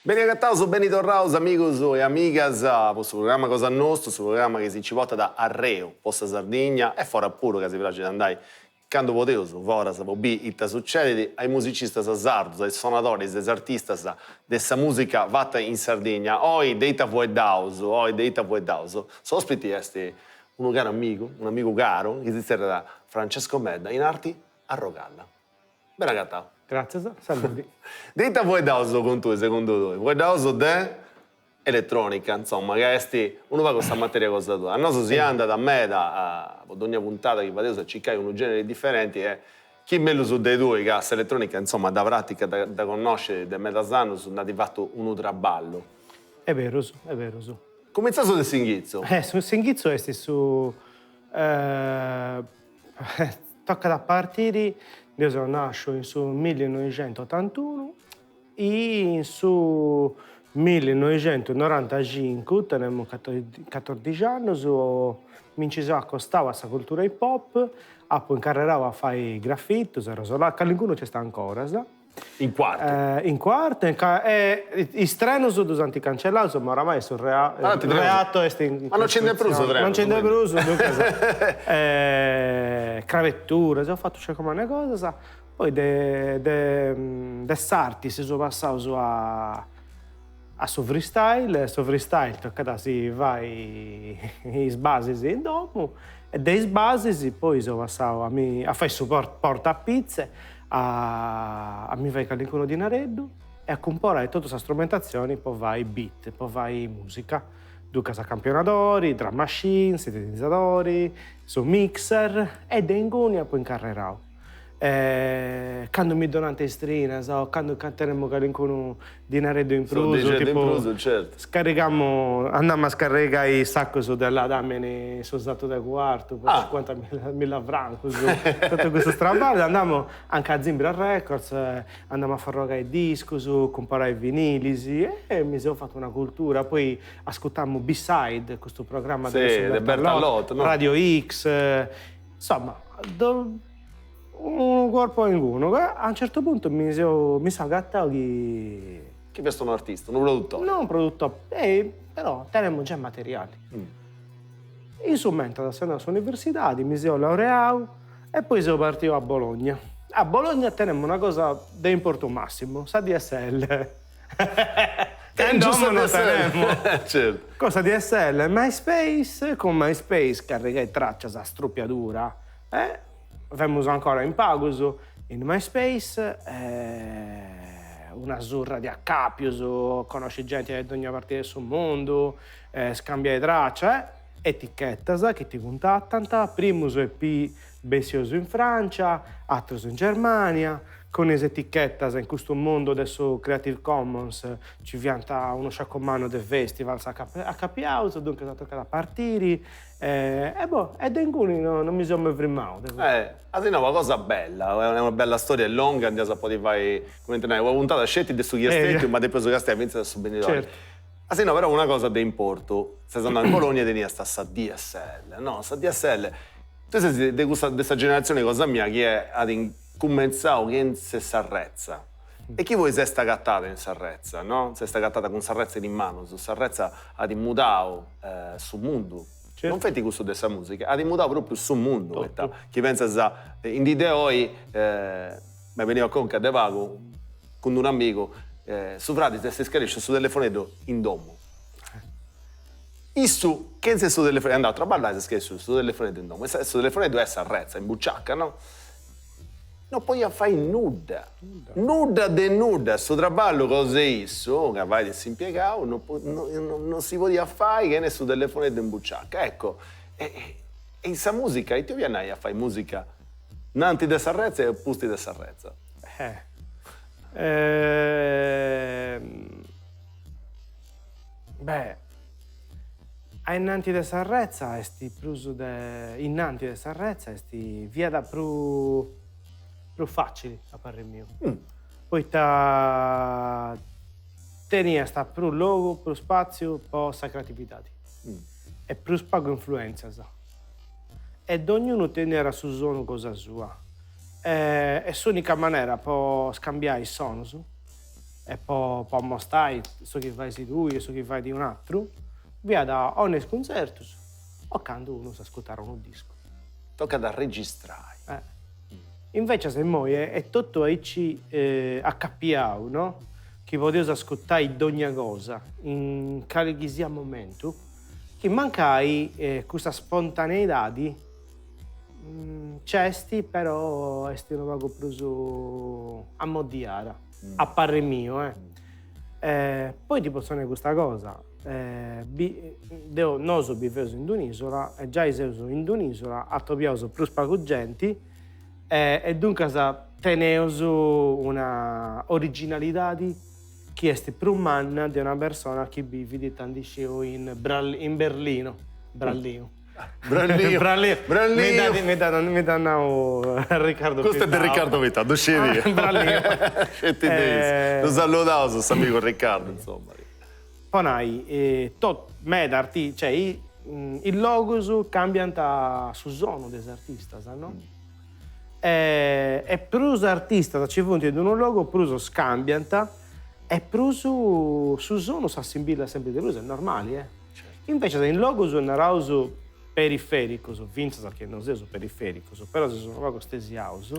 Beni agataus, beni torraus amigus e amigas po su programma cosa nostu, su programma chi si nci portat arreu po sa Sardigna e fora puru ca si praxit andai candu podeus foras po biri ita sucedit a is musicistas sardus, a is sonadoris, a is artistas de sa musica fata in Sardigna. Oi de ita fueddaus, oi de ita fueddaus? S'ospiti est unu caru amigu, unu amigu caru chi si zerriat Francesco Medda, in arti Arrogalla. Beni agatau. Gràtzias, saludi. De ita fueddaus cun tui, segundu tui? Fueddaus de eletronica, insoma, ca est unu pagu sa materia cosa tua. A nosu si andat meda, po dogna puntada chi fadeus, a circai unu generi diferenti e chi mellus de tui ca s'eletronica, insoma, dda praticas, dda connoscis de medas annus, nd'at fatu unu traballu. Est berus, est berus. Cumintzaus de s'inghitzu. S'inghitzu est su Tocat a partiri, deu seu nasciu in su millinoixentuotantunu e in su millinoixentunorantacincu, tenemu catordixi annus, mi nci seu acostau a sa cultura hip hop, apu incarrerau a fai grafitus, arrosolai, calincunu nc'est ancoras. In Cuartu. In Cuartu e is trenus ddus ant cancellaus, ma oramai su reatu est in Ma non nci nd'est prus trenus. Non nci nd'est prus, duncas crabeturas, eus fatu sciacu manna 'e cosas, poi de de s'arti si seus passaus a a su freestyle, su freestyle tocat a si fai is basis in domu e de is basis poi seu passau a mi a fai su portapizze a mi fai calincunu dinareddu e a cumporai totu sa strumentatzioni po fai beat, po fai musica, duncas campionadori, drum machine, sintetizadori, su mixer e de inguni apu incarrerau. Candu mi donant is strinas o candu tenemu calincunu dinareddu in prus, tipu, scarrigamu, andamu a scarrigai is sacus de ladamini in su sartu de Cuartu po cincuantamilla francus, totu custus traballus, andamu anca Zimbra Records, andamu a forrogai discus, cumporai vinilis e mi seu fatu una cultura, poi ascurtamu B-side, custu programma de Bertalot, Radio X, insoma Unu corpu a ingunu, a un certu puntu mi seu mi seu agatau chi. Chi fiast unu artista, unu produtori. No unu produtori, però tenemu giai materiali. In su mentras seu andau a s'universidadi, mi seu laureau e poi seu partiu a Bologna. A Bologna tenemu una cosa de importu massimu, sa DSL. Ca in domu no tenemu. Certu. Cun sa DSL e MySpace, cun MySpace carrigai traccias a strupiadura e Femus ancora in pagus in MySpace, una surra de acapius, connosci genti de dogna parti de su mundu, scambiai traccia, etichetas chi ti cuntatant, primus EP bessius in Francia, atrus in Germania, cun is etichetas in custu mundu de su Creative Commons nci fiant unu sciacu mannu de festivals acapiaus, duncas tocat a partiri E boh, e de inguni no mi seu mai frimau. As nau una cosa bella, est una bella storia, est longa, nd'ias a podi fai, cumenti nai, una puntada sceti de su chi est stetiu, ma depeus castiai fintzas a su benidori. Certu. As nau però una cosa de importu, ses andau in Bologna e teniast sa DSL, no? Sa DSL, tui ses de cussa, de sa generatzioni cosa mia chi at incumentzau chentze s'arretza e chi poi s'est agatada in s'arretza, no? S'est agatada cun s'arretza in is manus, s'arretza at mudau su mundu, non feti cussu de sa musica, at mudau propriu su mundu, poita chi pentzas in dì de oi, m'est beniu a conca de pagu cun d'unu amigu, su fradi s'est scaresciu su telefoneddu in domu, issu chentza su telefoneddu, est andau a traballai, s'est scaresciu su telefoneddu in domu e su telefoneddu est s'arretza in buciaca no No podiat fai nudda, nudda de nudda, su traballu cosa 'e issu, ca fait s'impiegau, no no si podiat fai chene su telefoneddu in buciaca, ecco, e in sa musica, ite 'oliat nai a fai musica nanti de s'arretza e a pustis de s'arretza? Beh A innanti de s'arretza est prus de innanti de s'arretza est fiat prus prus facili a parri miu, poita teniast prus logu, prus spatziu po sa creatividadi e prus pagu influentzias e dognunu teniat su sonu cosa sua e s'unica manera po scambiai is sonus. e po po ammostai su chi fais tui e su chi fait un'atru, fiat o in is cuntzertus o candu unu s'ascurtat unu discu. Tocat a registrai. Invecias immoi est totu aici acapiau, no? Chi podeus ascurtai dogna cosa in cali chi siat momentu, chi mancai custa spontaneidadi nc'est però est unu pagu prus ammoddiada, a parri miu eh. Poi ti potzu nai custa cosa, deu nosu biveus in d'un'isola e giai seus in d'un'isola, atobiaus prus pagu genti e duncas teneus una originalidadi chi est prus manna de una persona chi bivit ita ndi sciu in in Berlino, Brallinu. Brallinu. Brallinu. Brallinu. Mi dd'at mi dd'at nau Riccardo Custu est de Riccardo Pittau, ddu scidia. Brallinu. Sceti de issu. Ddu saludaus s'amigu Riccardo, insoma. Po nai, totu, meda arti, cioè is logus cambiant su sonu de is artistas, no? E prus artistas ci funt in unu logu prus scambiant e prus su sonu s'assimbillat sempri de prus, est normali eh. Invecias in logus naraus perifericus, fintzas chi non seus perifericus, però seus unu pagu stesiaus,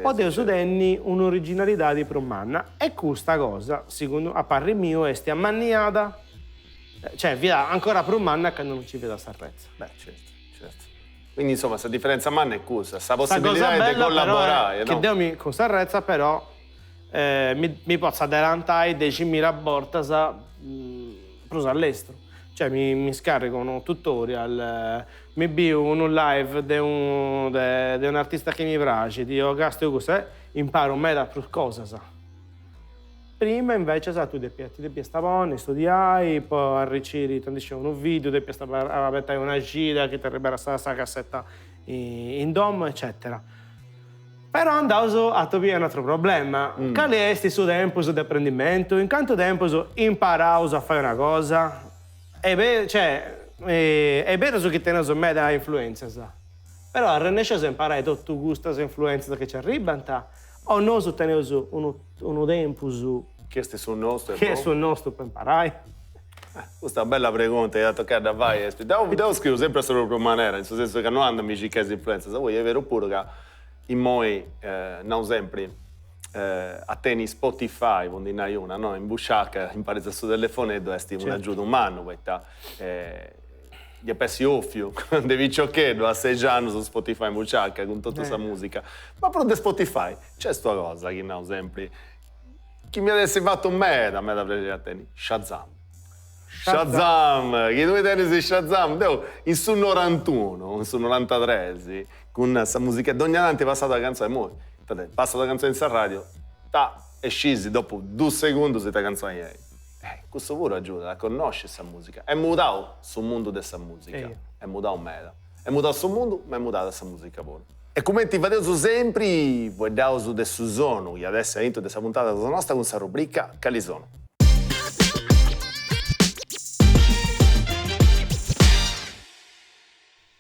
podeus tenni un'originalidadi prus manna e custa cosa, segundu a parri miu, est ammanniada, cioè fiat ancora prus manna candu non nci fiat s'arretza. Beh, certu, certu. Quindi insoma sa diferentza manna est cussa, sa possibilidadi de collaborai, no? Chi deu mi cun s'arretza però mi mi potzu adelantai deximila bortas prus a lestru, cioè mi mi scarrigu unu tutorial, mi biu unu live de unu de un'artista chi mi praxit o castiu custu e imparu meda prus cosas. Prima invecias tui depiast ti depiast ponni, studiai po arriciri, ita ndi sciu, unu video, depiast abetai una cida chi t'arribarat sa sa cassetta in domu eccetera. Però andaus a atobiai un'atru problema, cali est su tempus de aprendimentu? In cantu tempus imparaus a fai una cosa? Est beru, cioè, est berus chi teneus meda influentzias, però arrennesceus a imparai totu custas influentzias chi nci arribant o nosu teneus unu unu tempus Chi est su nostru e chi est su nostru po imparai? Custa est una bella pregunta, iat a tocai a dda fai. Deu deu scriu sempri a sa propriu manera, in su sensu ca no andu a mi circai is influentzas, poi est beru puru ca immoi, nau sempri, a tenni Spotify, po ndi nai una, no, in busciaca, imparis a su telefoneddu est un'agiudu mannu, poita Ia ap'essi 'ofiu de piciocheddu a sexi annus Spotify in buciaca cun totu sa musica. Ma prus de Spotify nc'est una cosa chi nau sempri chi m'iat essi fatu meda meda prexeri a tenni, Shazam. Shazam! Chi tui tenis Shazam, deu in su norantunu, in su norantatres, cun sa musica, dogna tanti passat una cantzoni, immoi passat una cantzoni in sa radio, ta, e scisi dopu dus segundus ita cantzoni est. Custu puru agiudat a connosci sa musica. Est mudau su mundu de sa musica, est mudau meda. Est mudau su mundu, ma est mudada sa musica puru. E cumenti fadeus sempri, fueddaus de su sonu chi at essi aintru de sa puntada cosa nosta cun sa rubrica Cali sonu.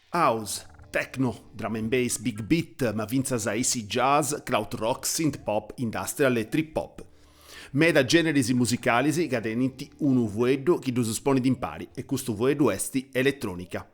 House, techno, drum and bass, big beat, ma fintzas acid jazz, krautrock, synth pop, industrial e trip hop. Meda generis musicalis ca tenint unu fueddu chi ddus ponit impari e custu fueddu est eletronica.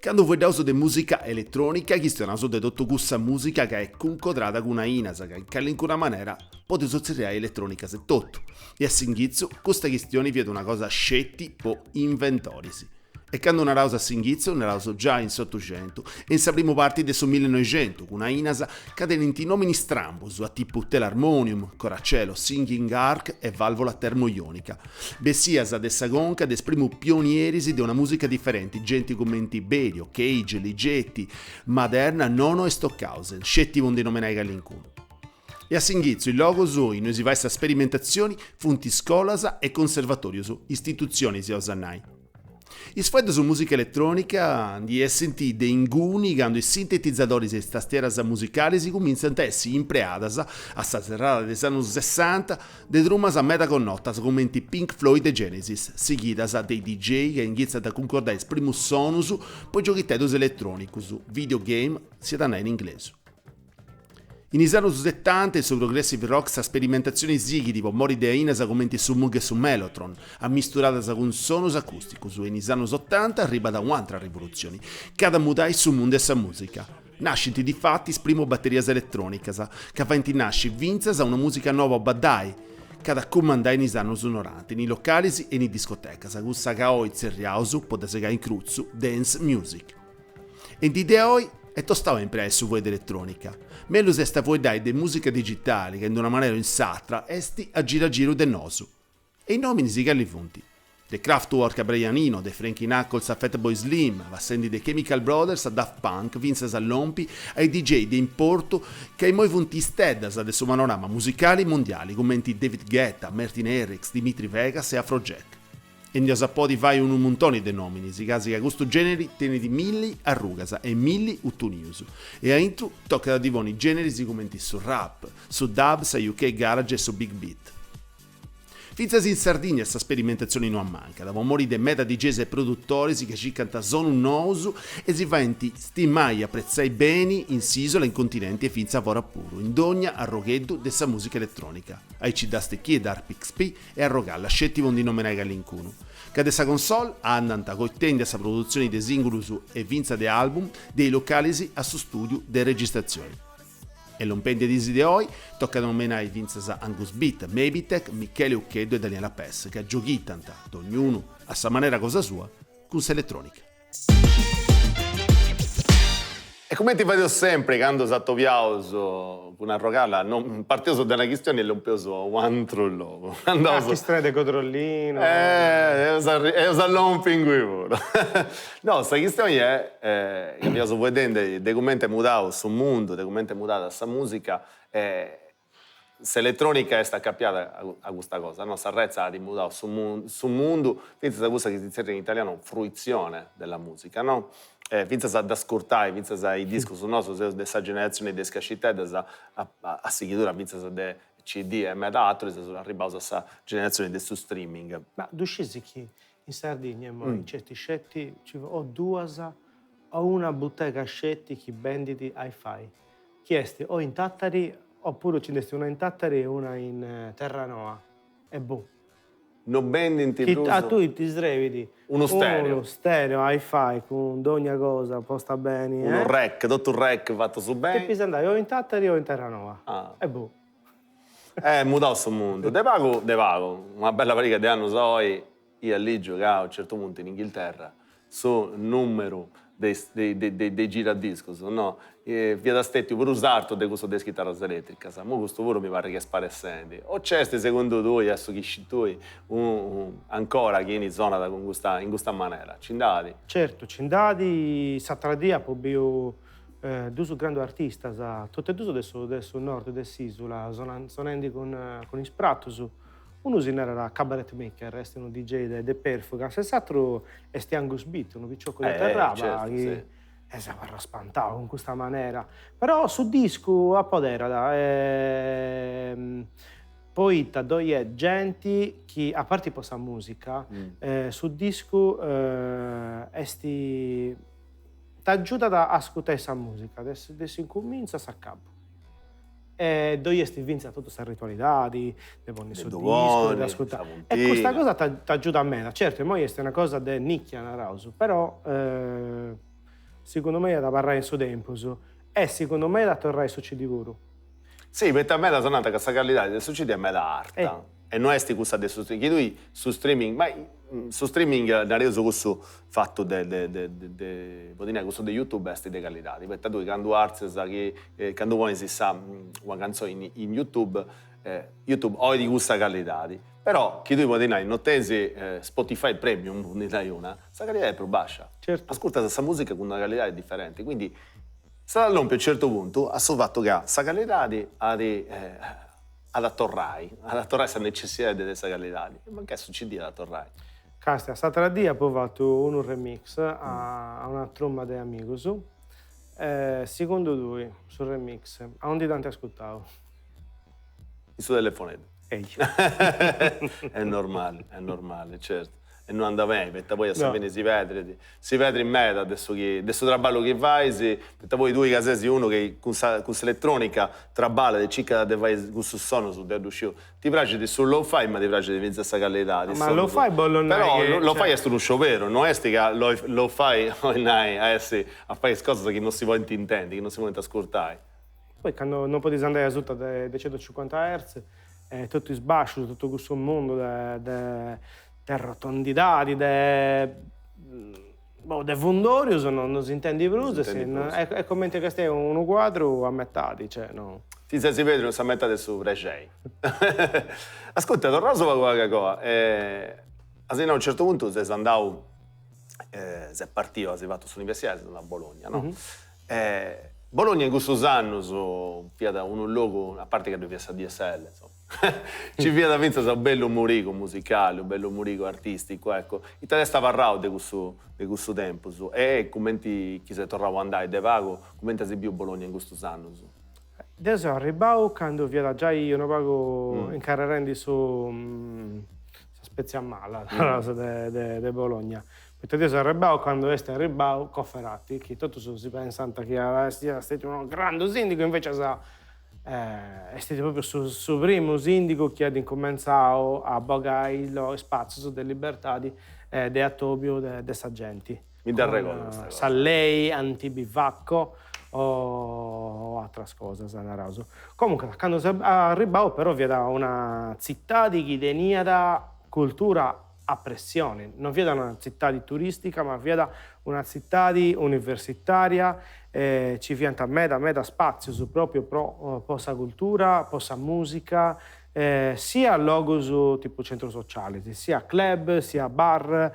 Candu fueddaus de musica eletronica chistionaus de totu cussa musica ca est cuncodrada cun ainas ca in calincuna manera podeus tzerriai eletronicas etotu. E a s'inghitzu custa chistioni fiat una cosa sceti po inventoris. E candu naraus a s'inghitzu, naraus giai in s'Otuxentu e in sa primu parti de su millinoixentu, cun ainas ca tenint nominis strambus a tipu Telharmonium, Coracelo, Singing Arc e Valvola Termoionica, bessias de sa conca de is primu pionieris de una musica diferenti, genti cumenti Berio, Cage, Ligeti, Maderna, Nono e Stockhausen, sceti po ndi nomenai calincunu. E a s'inghitzu is logus innui si fait sa sperimentatzioni funt scolas e conservatorius, istitutzionis eus a nai. Is fueddus mùsica eletrònica ndi essint de inguni candu is sintetizadoris e is tastieras musicalis cumintzant a essi impreadas a sa serrada de is annus sessanta de trumas meda connotas cumenti Pink Floyd e Genesis, sighidas de is DJ ca inghitzant a cuncordai is primus sonus po is gioghiteddus eletrònicus, video game, s'iat a nai in inglesu. In is annus setanta in su progressive rock sa sperimentatzioni sighit po mori de ainas cumenti su Moog e su Mellotron, amisturadas cun sonus acùsticus e in is annus otanta arribat u'antra rivolutzioni, chi at a mudai su mundu 'e sa mùsica. Nascint difatis is primus baterias eletrònicas, ca faint nasci fintzas una mùsica noba po baddai, chi at a cumandai in is annus noranta in is localis e in is discotecas, cussa ca oi tzerriaus, po dda segai in crutzu, dance music. E in dì de oi est tostau a impreai su fueddu eletrònica. Mellus est a fueddai de mùsica digitali ca in d'una manera o in s'atra est a giru a giru de nosu. E is nòminis cali funt? De Kraftwerk a Brian Eno, de Frankie Knuckles a Fatboy Slim, passendi de Chemical Brothers a Daft Punk fintzas a lompi a is DJ de importu ca immoi funt isteddas de su panorama musicali mundiali cumenti David Guetta, Martin Garrix, Dimitri Vegas e Afrojack. E nd'eus a podi fai unu muntoni de nominis, casi ca custu generi tenit milli arrugas e milli utunius. E aintru tocat a ddi ponni generis cumenti su rap, su dub, sa UK garage e su big beat. Fintzas in Sardigna sa sperimentatzioni no ammancat, po mori de meda DJs e produtoris chi circant sonus nous e si faint stimai e apretzai beni in s'isola, in continenti e fintzas fora puru, in dogna arrogheddu de sa musica eletronica. Aici Dusty Kid, Arp XP, e Arrogalla, sceti po ndi nomenai calincunu. Ca de sa console andant coitendi a sa produtzioni de sìngulus e fintzas de album, de is localis a su stùdiu de registratzioni. E lompendi a diis de oi, tocat a nomenai fintzas Angus Beat, Mabitech, Michele Uccheddu e Daniela Pes, ca gioghitant, dognunu a sa manera cosa sua, cun s'eletrònica. E cumenti fadeus sempri candu s'atobiaus cun Arrogalla, no, parteus de una chistioni e lompeus a u'antru logu. Andaus. Sa chistioni de Codrollino. Eus eus a lompi ingui puru. No, sa chistioni est ca fiaus fueddendi de cumenti est mudau su mundu, de cumenti est mudada sa musica e S'eletrònica est acapiada a custa cosa, no? S'arretza at mudau su su mundu, fintzas a cussa chi si zerriat in italianu fruizione della musica, no? Fintzas a dd'ascurtai, fintzas a is discus, nosu seus de sa generatzioni de is casciteddas, a sighidura fintzas de CD e meda aterus, seus arribbaus a sa generatzioni de su streaming. Ma ddu scis chi in Sardigna immoi nc'est sceti o duas o una butega sceti chi bendit hi-fi chi est o in Tàtari opuru ci nd'est una in Tàtari e una in Terranoa e boh. No bendint prus. A tui ti srebit unu stereo. Unu stereo hi-fi cun dogna cosa posta beni. Unu rack, totu rack fatu su beni. Depis andai o in Tàtari o in Terranoa e boh. Est mudau su mundu, de pagu de pagu, una bella pariga de annus a oi Ia lìgiu ca a u' certu puntu in Inghilterra su nùmeru de is de is giradiscus no fiat stètiu prus artu de cussu de is chitarras elètricas. Imoi custu puru mi parrit chi est sparessendi. O nc'est segundu tui, a su chi scis tui, ancora chini sonat cun custa in custa manera? Nci nd'at? Certu, nci nd'at, s'atra dì apu biu dus grandu artistas, totu e dus de su de su nord de s'isula, sonendi cun is pratus Unu si narat Cabaret Maker, est unu DJ de Perfugas e s'atru est Angus Beat, unu piciocu de Terraba chi est abarrau spantau cun custa manera. Però su discu apoderat poita ddoi est genti chi, a parti po sa musica, su discu est t'agiudat a ascurtai sa musica de s'incumintzu a s'acabu. E ddoi est fintzas totu sa ritualidadi de ponni su discu, de ascurtai. E custa cosa t'agiudat meda. Certu, immoi est una cosa de nicchia, naraus, però segundu mei at abarrai in su tempus e segundu mei at a torrai su CD puru. Si, poita medas nant ca sa callidadi de su CD est meda arta e no est cussa de su streaming, chi tui su streaming, ma su streaming nareus cussu fatu de de de de po ddi nai cussu de youtube est de callidadi, poita tui candu artzias chi candu ponis sa una cantzoni in youtube, youtube oit cussa callidadi, però chi tui po ddi nai no tenis Spotify premium, po ndi nai una, sa callidadi est prus bascia, ascurtas sa musica cun una callidadi diferenti, quindi s'at a lompi a u' certu puntu a su fatu ca sa callidadi at at a torrai, at a torrai sa necessidadi de sa callidadi, e mancai su CD at a torrai. Castia, s'atra dì apu fatu unu remix a una truma de amigus, segundu tui su remix aundi dd'ant ascurtau? In su telefoneddu. Est normali, est normali, certu. e no andat beni, poita poi a sa fini si pedrit, si pedrit meda de su chi, de su traballu chi fais, poita poi tui ca ses unu chi cun sa cun s'eletronica traballat e circat de fai cussus sonus, deu ddu sciu, ti praxit su lo-fi ma ti praxit fintzas sa callidadi, Ma lo-fi bollu nai chi. Però lo-fi est unu scioberu, no est ca lo-fi 'olit nai a essi a fai is cosas chi non si podint intendi, chi non si podint ascurtai. Poi candu non podis andai asuta de centocincuanta hertz, totu is bascius, totu cussu mundu de de de rotondidadi, de boh de fundorius non s'intendit prus e est cumenti castiai unu cuadru a metadi, cioè no. Ti ses perdiu in sa metadi de su prexei. Ascurta, torraus u' pagu pagu a goa, as nau a unu certu puntu ses andau, ses partiu, as fatu s'universidadi, ses andau a Bologna, no? Bologna in cussus annus fiat unu logu, a parti ca ddoi fiat sa DSL, insoma, nci fiat fintzas unu bellu murigu musicali, unu bellu murigu artisticu, ecco. Ita t'est abarrau de cussu de cussu tempus e cumenti chi ses torrau a andai de pagu, cumenti as biu Bologna in custus annus? Deu seu arribau candu fiat giai unu pagu incarrerendi su sa spètzia mala, naraus, de de Bologna Poita deu seu arribau candu est arribau Cofferati, chi totus si pensant chi siat stetiu unu grandu sindigu, invecias est stetiu propriu su su primu sindigu chi at incumentzau a bogai spatzius de libertadi de atobiu de sa genti. Mi dd'arregodu custa cosa. Sa lei antibivacco o atras cosas, naraus. Comunque candu seu arribau però fiat una tzitadi chi teniat cultura a pressioni, non fiat una tzitadi turistica ma fiat una tzitadi universitaria e ci fiant meda meda spatzius propriu pro po sa cultura, po sa musica, sia logus tipu centrus socialis, sia club, sia bar,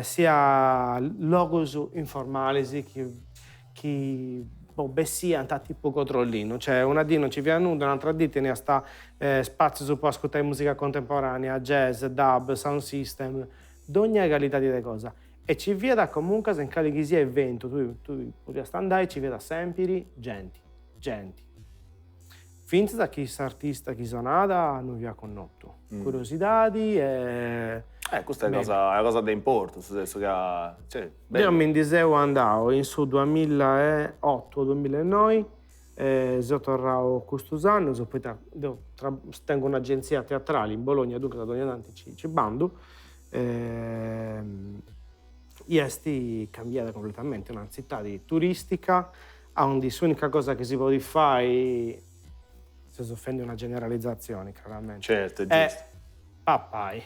sia logus informalis chi chi boh bessiant a tipu controllinu, cioè una dì non ci fiat nudda, un'atra dì teniast spatzius po ascurtai musica contemporanea, jazz, dub, sound system, dogna calidadi de cosa. E ci fiat comuncas in cali chi siat eventu tui tui podiast andai ci fiat sempiri genti, genti. Fintzas a chi s'artista chi sonat non fiat connotu. Curiosidadi e. Custa est cosa, una cosa de importu, in su sensu ca, cioè. Deu mi ndi seu andau in su duamilla e otu o duamilla e noi, e seu torrau custus annus, poita deu tengu un'agentzia teatrali in Bologna, duncas dogna tanti nci bandu, e est cambiada completamenti, una tzitadi turistica aundi s'unica cosa chi si podit fai, seus fendi una generalizatzioni craramenti, Certu, est giustu. est papai.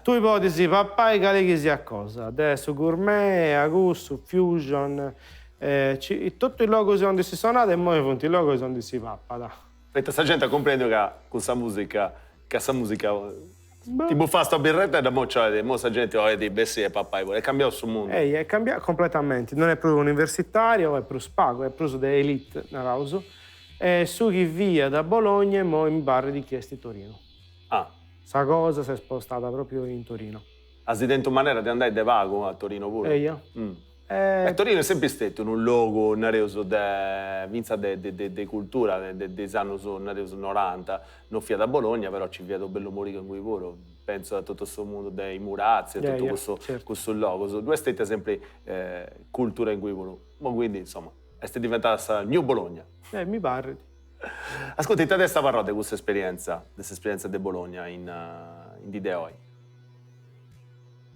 Tui podis papai cali chi siat cosa, de su gourmet a cussu, fusion, totu is logus aundi si sonat immoi funt logus aundi si papat. Poita sa genti at cumprendiu ca cun sa musica, ca sa musica ti bufast una birrettedda, mo nci mo sa genti 'olit bessiri e papai puru, est cambiau su mundu. Eia, est cambiau completamenti, non est prus universitariu, est prus pagu, est prus de elite, naraus, e su chi fiat a Bologna immoi mi parrit chi est Torino. Ah. Sa cosa s'est spostada propriu in Torino. As tentu manera de andai de pagu a Torino puru? Eia. E Torino est sempri stetiu unu logu, nareus, de fintzas de de de cultura de is annus, nareus, noranta. Non fiat a Bologna, però nci fiat unu bellu murigu ingui puru, pentzu a totu su mundu de i Murazzi e totu cussu cussus logus. Ddoi est stetia sempri cultura ingui puru. Ma quindi, insoma, est diventada sa new Bologna. Mi parrit. Ascurta, ita t'est abarrau de cussa esperienza, de s'esperienza de Bologna in in dì de oi?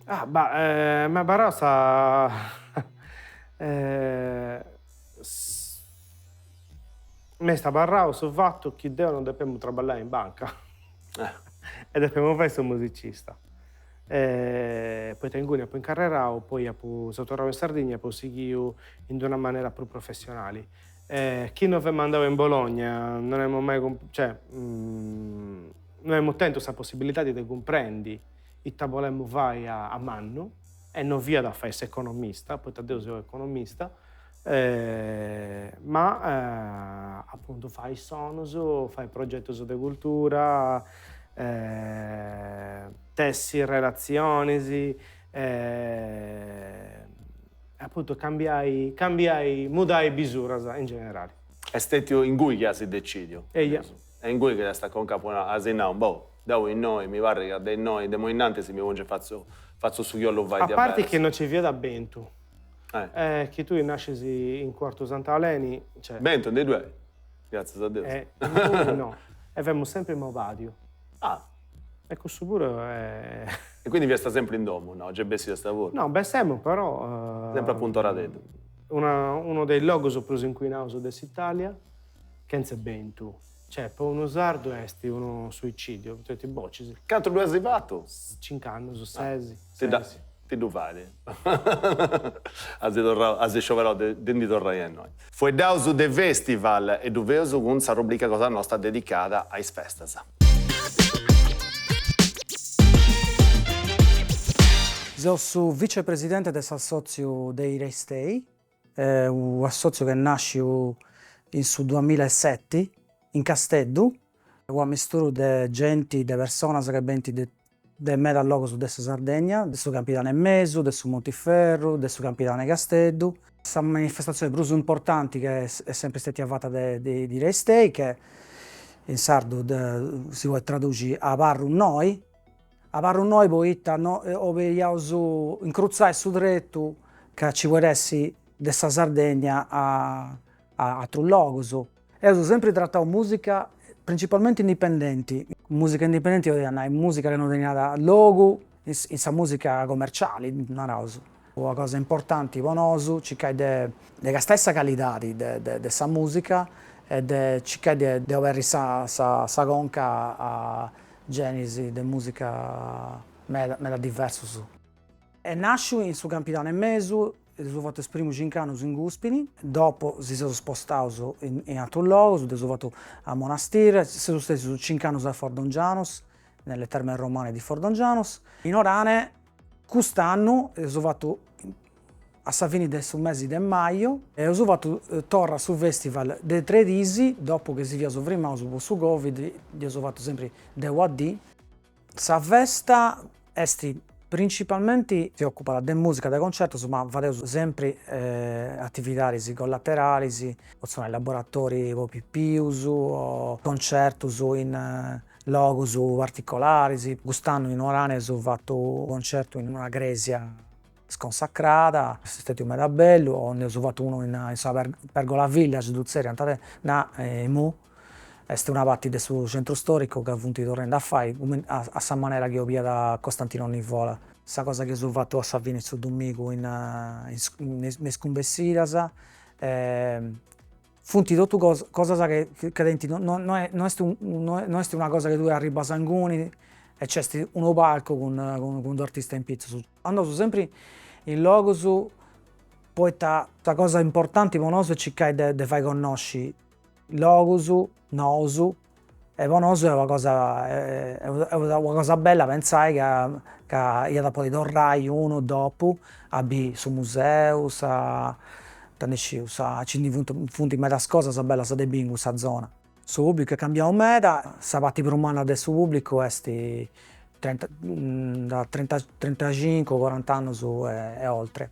Ah bah, m'est abarrau sa m'est abarrau su fatu chi deu non depemu traballai in banca e depemu fai su musicista. Poita inguni apu incarrerau, poi apu seu torrau in Sardigna e apu sighiu in d'una manera prus professionali. Chi no femu andau in Bologna non emu mai cioè no emu tentu sa possibilidadi de cumprendi ita bolemu fai a mannu e no fiat a fai s'economista, poita deu seu economista, ma apuntu fai sonus, fai progetus de cultura, tessi relatzionis, apuntu cambiai cambiai mudai bisuras in generali. Est stetiu ingui chi as decidiu. Eia. E ingui chi est a conca po as nau, boh. Deu innoi mi parrit ca de innoi de imoi innantis mi pongiu e fatzu fatzu su chi 'ollu fai A parti chi non ci fiat bentu, e chi tui nascis in Cuartu Sant'Aleni, cioè. Bentu ndi ddu est, gratzias a Deus. E innoi no, e femus sempri mobadiu. Ah. E cussu puru est. E quindi fiast sempri in domu, no? Giai bessiast puru? No, bessemu però. Sempri a puntoradeddu. Una unu de is logus prus incuinaus de s'Italia, chentze bentu. Cioè, po unu sardu est unu suicidiu, poita ti bocis. Cantu ddu as fatu? Cinc'annus, ses, ses. Ti ddu fait. As torrau, as scioberau de ndi torrai a innoi. Fueddaus de festival e ddu feus cun sa rubrica cosa nosta dedicada a is festas. Seu su vicepresidente de s'assòtziu de Irestei, u' assòtziu chi est nàsciu in su duamillaeseti in Casteddu, u' amisturu de genti, de personas chi benint de de medas logus de sa Sardegna, de su Campidanu 'e Mesu, de su Montiferru, de su Campidanu 'e Casteddu. Sa manifestazioni prus importanti chi est sempri stetia fata de Irestei, che in sardu si podit traduxi abarru innoi, abarru innoi poita no 'oliaus incrutzai su tretu ca ci podit essi de sa Sardegna a atrus logus. Eus sempri tratau musica principalmenti indipendenti, musica indipendenti 'olit nai musica chi no teniat logu in sa musica commerciali, naraus. Una cosa importanti po nosu circai de de castai sa calidadi de de sa musica e de circai de de oberri sa sa conca a generis de musica meda meda diversus. Est nasciu in su Campidanu 'e Mesu, Eus fatu is primus cinc'annus in Guspini, dopo si seus spostaus in atrus logus, dd'eus fatu a Monastir, seus stetius cinc'annus a Fordongianus, nelle terme romane di Fordongianus. In Orane cust'annu eus fatu a sa fini de su mesi de maju, eus fatu torra su festival de tres dis, dopo chi si fiaus frimaus po su Covid, dd'eus fatu sempri de una dì. Sa festa est principalmenti si ocupat de musica de concertus ma fadeus sempri atividadis collateralis, potzu nai laboratori po pipius o concertus in logus particolaris, cust'annu in Orane eus fatu u' concertu in una cresia sconsacrada, est stetiu meda bellu, o nd'eus fatu unu in sa Pergola Village, ddu zerriant na imui Est una parti de su centru storicu ca funt torrendi a fai a sa manera chi 'oliat Costantino Nivola. Sa cosa chi eus fatu a sa fini su domigu in me is cumbessidas funt totu cosas chi tenint no est no est una cosa chi tui arribas inguni e nc'est unu palcu cun cun d'artista in pitzus. Andaus sempri in logus poita sa cosa importanti po nosu est circai de fai connosci logus nous e po nosu est una cosa est una cosa bella pentzai ca ca iat a podi torrai unu dopu a biri su museu sa ita ndi sciu sa nci ndi funt funt medas cosas bellas de biri in cussa zona. Su pubblicu est cambiau meda, sa parti prus manna de su pubblicu est trenta da trenta trentacincu corant'annus e oltre.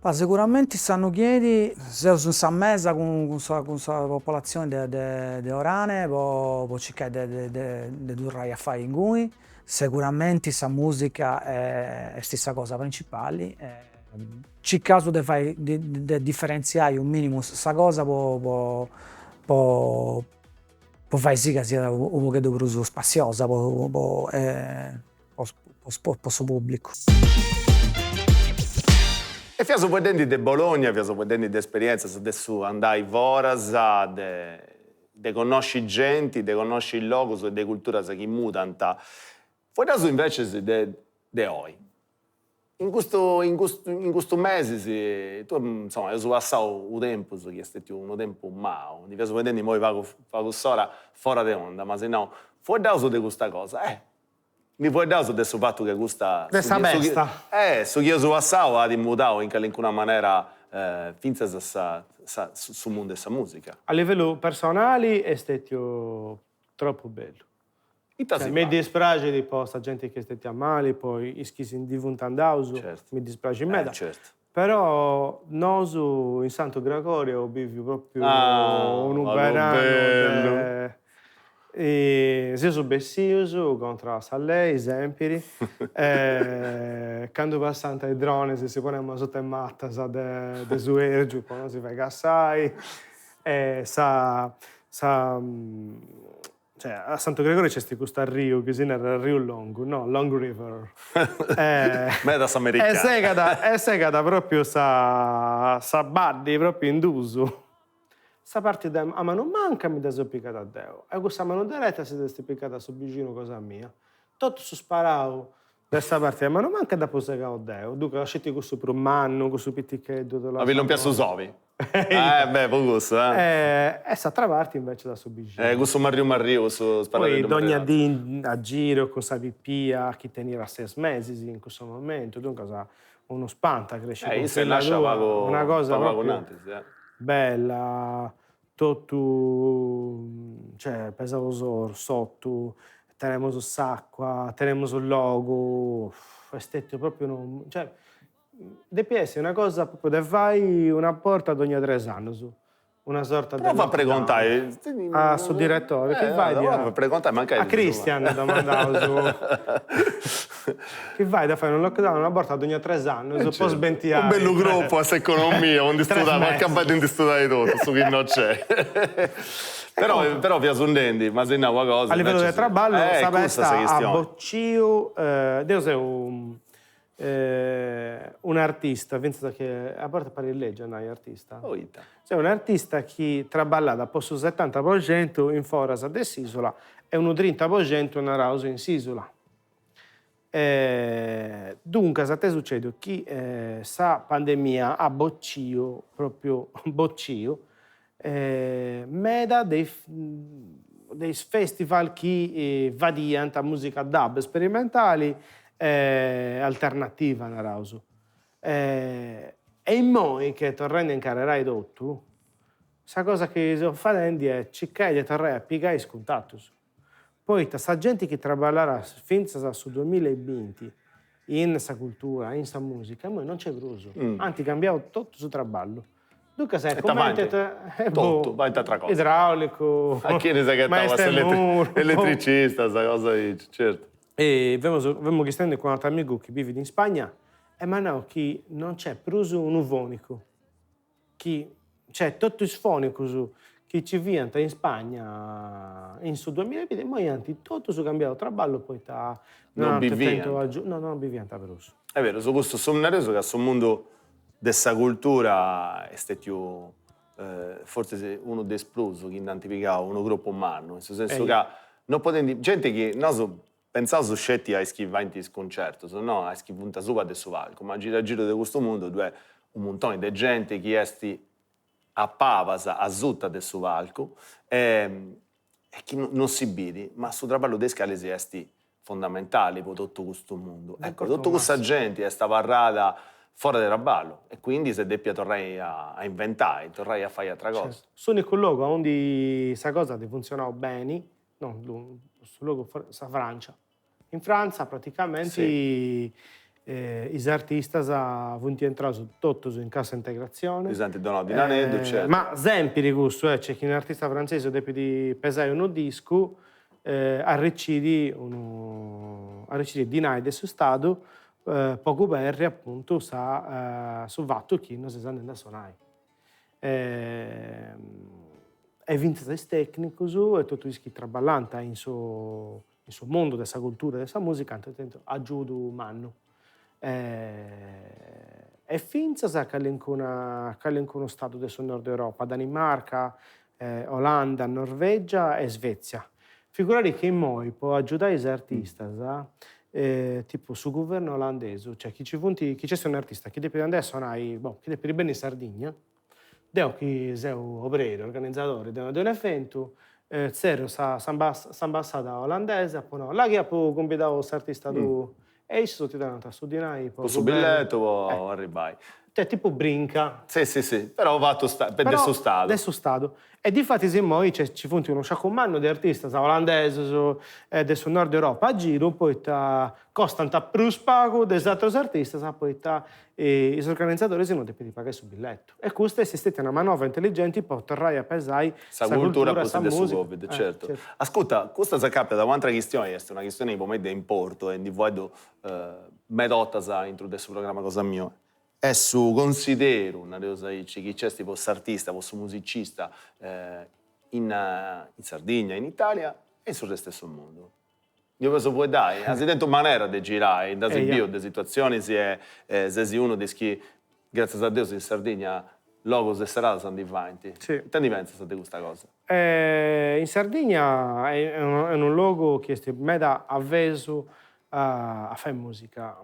Ma seguramenti s'annu chi 'enit seus in sa mesa cun sa cun sa popolatzioni de de de Orane po po circai de de de torrai a fai inguni, seguramenti sa musica est sa cosa principali e circaus de fai de de differentziai u' minimu sa cosa po po po po fai sì ca siat u' pogheddu prus spassiosa po po po su pubblicu. E fiaus fueddendi de Bologna, fiaus fueddendi de esperienzas, de su andai foras, de de connosci genti, de connosci logus e de culturas chi mudant. Fueddaus invecis de de oi. In custu in custu in custus mesis tui insoma eus passau u' tempus chi est stetiu unu tempus mau, ndi fiaus fueddendi immoi pagu pagu s'ora fora de onda, m'as nau, fueddaus de custa cosa, eh Ndi fueddaus de su fatu che custa. De sa pesta. Su chi eus passau at mudau in calincuna manera fintzas sa su mundu 'e sa musica. A livellu personali est stetiu tropu bellu. Ita si Mi dispraxit po sa genti chi est stetia mali, po is chi si ndi funt andaus, mi dispraxit meda. Però nosu in Santu Gregorio eus biviu propriu unu beranu de. Seus bessius contra a sa lei sempiri, candu passant is drones si ponemus asuta is matas de suergiu po non si fai cassai e sa sa cioè a Santu Gregori nc'est custu arriu chi si narat Arriu Longu, no, Long River. Meda s'americana. E segat e segat propriu sa sa baddi propriu in dus. Sa parti de a manu manca mi dda seu pigada deu e cussa a manu dereta si dd'est pigada su bixinu cosa mia. Totu su sparau de sa parti de manu manca dd'apu segau deu, duncas sceti cussu prus mannu, cussu piticheddu ddu lassau. Ma fit lompiu su sobi? Eh beh po cussu eh. E s'atra parti invecias a su bixinu. Eh cussu marriu marriu, cussu sparadeddu Poi dogna dì a giru cun sa pipia chi teniat ses mesis in cussu momentu, duncas unu spantu a cresci cun filla tua, una cosa propriu bella, totu, cioè pesaus s'ortu, tenemus s'acua, tenemus su logu, est stetiu propriu unu, cioè depiat essi una cosa propriu de fai una borta dogna tres annus Una sorta de Prova a pregontai. A su direttori, chi fait Prova a pregontai, mancai. A Cristian domandaus. Chi fait a fai unu lockdown una borta dogna tres annus po sbentiai. Unu bellu cropu a s'economia, po ndi studai, po acabai de ndi studai totu su chi no nc'est. Però, però fia sonnendi, m'as nau una cosa. A livellu de traballu sa pesta at bociu, deu seu Un'artista, fintzas chi a bortas parit lègiu a nai artista. Poita? Seu un'artista chi traballat po su setanta po centu in foras de s'isula e unu trinta po centu naraus in s'isula. Duncas ita est sucediu chi sa pandemia at bociu, propriu bociu, meda de de is festival chi fadiant musica dub sperimentali e alternativa naraus. E immoi che torrendi a incarrerai totu, sa cosa chi seu fadendi est circai de torrai a pigai is cuntatus, poita sa genti chi traballat fintzas a su duamilla e binti in sa cultura, in sa musica, immoi non nc'est prus, ant cambiau totu su traballu Duncas est comente Totu, faint atra cosa. Idraulicu, A chini s'est ghetau a s'eletricista, sa cosa aici, certu. E femus femus chistionendi cun un'atru amigu chi bivit in Spagna e m'at nau chi non nc'est prus unu fonicu, chi cioè totu is fonicus chi nci fiant in Spagna in su duamilla e binti immoi ant totus cambiau traballu poita non ant tentu agiudu, no non biviant prus. Est beru, su custu su nareus ca su mundu de sa cultura est stetiu fortzis unu de is prus chi nd'ant pigau unu cropu mannu, in su sensu ca no podendi, genti chi nosu pentzaus sceti a is chi faint is cuncertus, no a is chi funt asuba de su palcu, ma giru a giru de custu mundu ddu est unu muntoni de genti chi est a pabas asuta de su palcu e chi non si bidi, ma su traballu de is calis est fondamentali po totu custu mundu. Ecco, totu cussa genti est abarrada fora de traballu e quindi s'est depia torrai a inventai, torrai a fai atra cosa. S'unicu logu aundi sa cosa at funtzionau beni, no, su logu, sa Francia. In Frantza praticamenti is artistas funt intraus totus in cassa integratzione. Ddis ant donau dinareddu, certu. Ma sempiri cussu, cioè chi un'artista frantzesu depit pesai unu discu arricit unu arricit dinai de su stadu po cuberri apuntu sa su fatu chi no ses andendi a sonai. E fintzas is tecnicus e totu is chi traballant in su in su mundu de sa cultura e de sa musica ant tentu agiudu mannu e fintzas calincuna calincunu stadu de su nord Europa, Danimarca, Olanda, Norvegia e Svezia. Figuradi chi immoi po agiudai is artistas, tipu su guvernu olandesu, cioè chi nci funt, chi nc'est un'artista chi depit andai a sonai, boh, chi depit benni in Sardigna, Deu chi seu obreri, organizadori de de un'eventu, tzerriu sa s'ambassada olandesa, apu nau, là chi apu cumbidau s'artista tuu, e issus ti donant su dinai po su billetu po arribbai. Cioè tipu brinca. Si si si, però fatu de su stadu. De su stadu. E difatis immoi nci funt unu sciacu mannu de artistas olandesus e de su nord Europa a giru poita costant prus pagu de is aterus artistas poita is organizadoris non depint pagai su billetu. E custa est stetia una manova intelligenti po torrai a pesai sa cultura a pustis de su Covid, certu. Ascurta, custa s'acapiat a u'atera chistioni, est una chistioni po mei de importu e ndi fueddu meda 'ortas aintru de su programma cosa mia, est su consideru, nareus aici, chi nc'est po s'artista, po su musicista in Sardigna, in Italia e in su restu 'e su mundu. Ndi 'oleus fueddai, as tentu manera de girai, nd'as biu de situatzionis e ses unu de is chi, gràtzias a Deus, in Sardigna logus e seradas ndi faint. Ita ndi pentzas de custa cosa? In Sardigna est unu logu chi est meda avesu a fai musica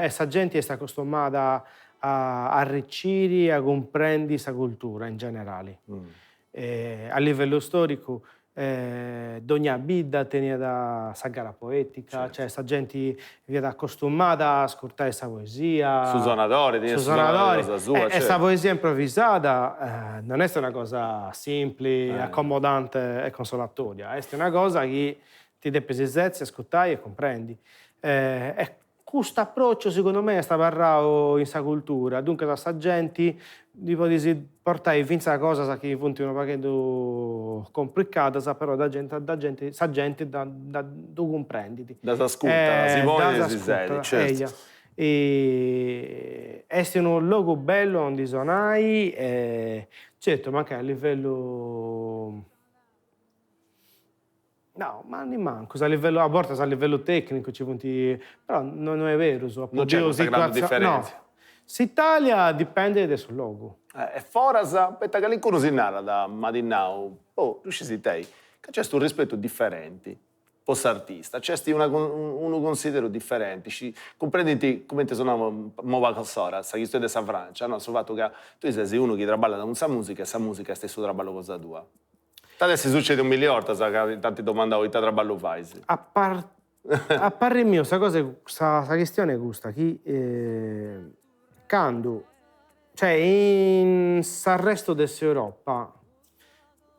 e sa genti est acostumada a arriciri e a cumprendi sa cultura in generali. A livellu storicu dogna bidda teniat sa gara poetica, cioè sa genti fiat acostumada a ascurtai sa poesia. Su sonadori teniat su sonadori cosa sua, certu. E sa poesia improvisada non est una cosa simpli, accomodante e consolatoria, est una cosa chi ti depis setzi, ascurtai e cumprendi. E Custu aprociu segundu mei est abarrau in sa cultura, duncas a sa genti ddi podis portai fintzas cosas chi funt unu pagheddu complicadas, però da genti da genti sa genti dda ddu cumprendit. Ddas ascurtat, si ponit e si sedit, certu. Est unu logu bellu aundi sonai e certu mancai a livellu No, ma nimancu, a livellu, a bortas a livellu tecnicu ci funt, però no no est berus, Non nc'est custa grandu diferentzia. No, s'Italia dipendet de su logu. E foras, poita calincunu si narat, m'at nau, boh, ddu scis it'est, ca nc'est unu rispetu diferenti po s'artista, nc'est una unu consideru diferenti, cumprendint cumenti sonau imoi pagu a s'ora, sa chistioni de sa Francia, no, su fatu ca tui ses unu chi traballat cun sa musica e sa musica est su traballu cosa tua. T'at essi sucediu milli 'ortas ca t'ant domandau ita traballu fais. A par a parri miu sa cosa sa sa chistioni est custa, chi candu, cioè in s'arrestu de s'Europa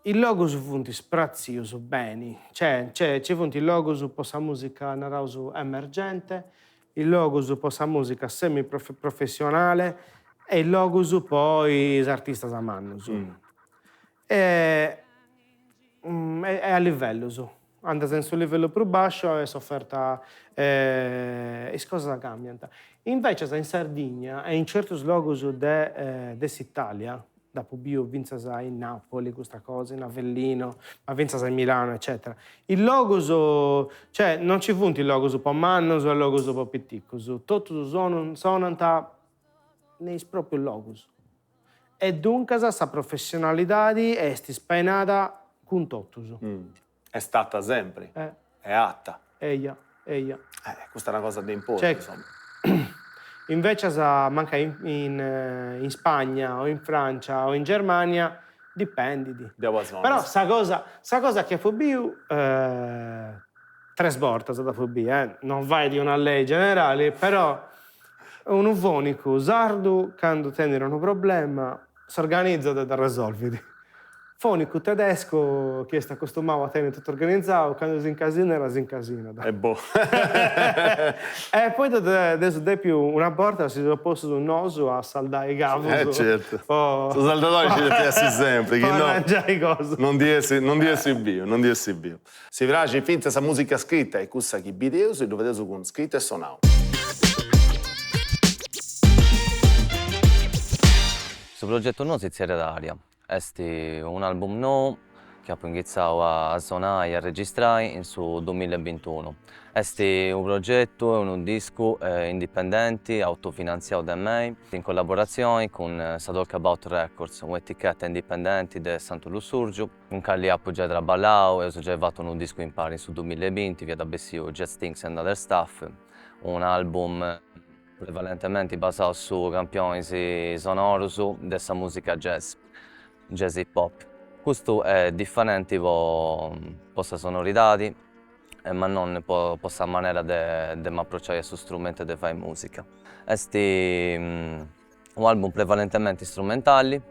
is logus funt spratzius beni, cioè nc'est nci funt logus po sa musica naraus emergente, is logus po sa musica semi professionale e is logus po is artistas mannus. E est a livellus, andas in su livellu prus basciu e s'oferta is cosas cambiant. Invecias in Sardigna e in certus logus de de s'Italia, dd'apu biu fintzas in Napoli custa cosa, in Avellino, ma fintzas in Milano eccetera, is logus, cioè non nci funt logus po mannus e logus po piticus, totus sonant in is proprius logus. E duncas sa professionalidadi est spainada cun totus. Est stata sempri. Est ata. Eja, eja. Custa est una cosa de importu, insoma. Invecias mancai in Spagna o in Francia o in Germania dipendit. Però sa cosa sa cosa chi apu biu tres bortas dd'apu biu, non fait una lei generali, però Unu fonicu sardu candu tenit unu problema s'organizat e dd'arresolvit. Fonicu tedescu chi est acostumau a tenni totu organizau, candu s'incasinat s'incasinat. E boh. E poita dd'eus depiu una borta si seus postus nosu a saldai cavus. E certu. Su saldadori nci depit essi sempri, chi no. Po arrangiai cosas. Non ndi essi non ndi essi biu, non ndi essi biu. Si praxit fintzas sa musica scrita e cussa chi bideus ddu fadeus cun Scritu e Sonau. Su progetu nou si zerriat Aria, est un'album nou chi apu inghitzau a sonai e a registrai in su dumilla e bintunu. Est unu progetu e unu discu indipendenti, autofinantziau de mei, in collaboratzioni cun sa Talk About Records, un'eticheta indipendenti de Santu Lussurgiu. Cun cali apu giai traballau, eus giai fatu unu discu impari in su dumilla e binti, fiat bessiu Jazz Things and Other Stuff, un'album prevalentementi basau su campionis sonorus de sa musica jazz, jazz hip hop. Custu est diferenti po po sa sonoridadi ma non po po sa manera de de m'aprociai a su strumentu e de fai musica. Est. U' album prevalentementi strumentali,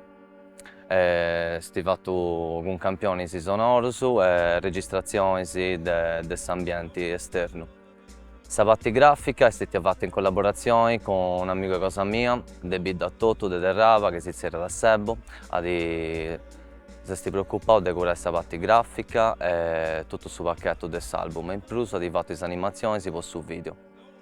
est fatu cun campionis sonorus e registratzionis de s'ambienti esternu. Sa parti grafica est stetia fata in collaboratzioni cun un'amigu 'e cosa mia, de bidda totu, de Terraba, chi si zerriat Sebo, at s'est preocupau de curai sa parti grafica e totu su pachetu de s'album e in prus at fatu is animatzionis po su video.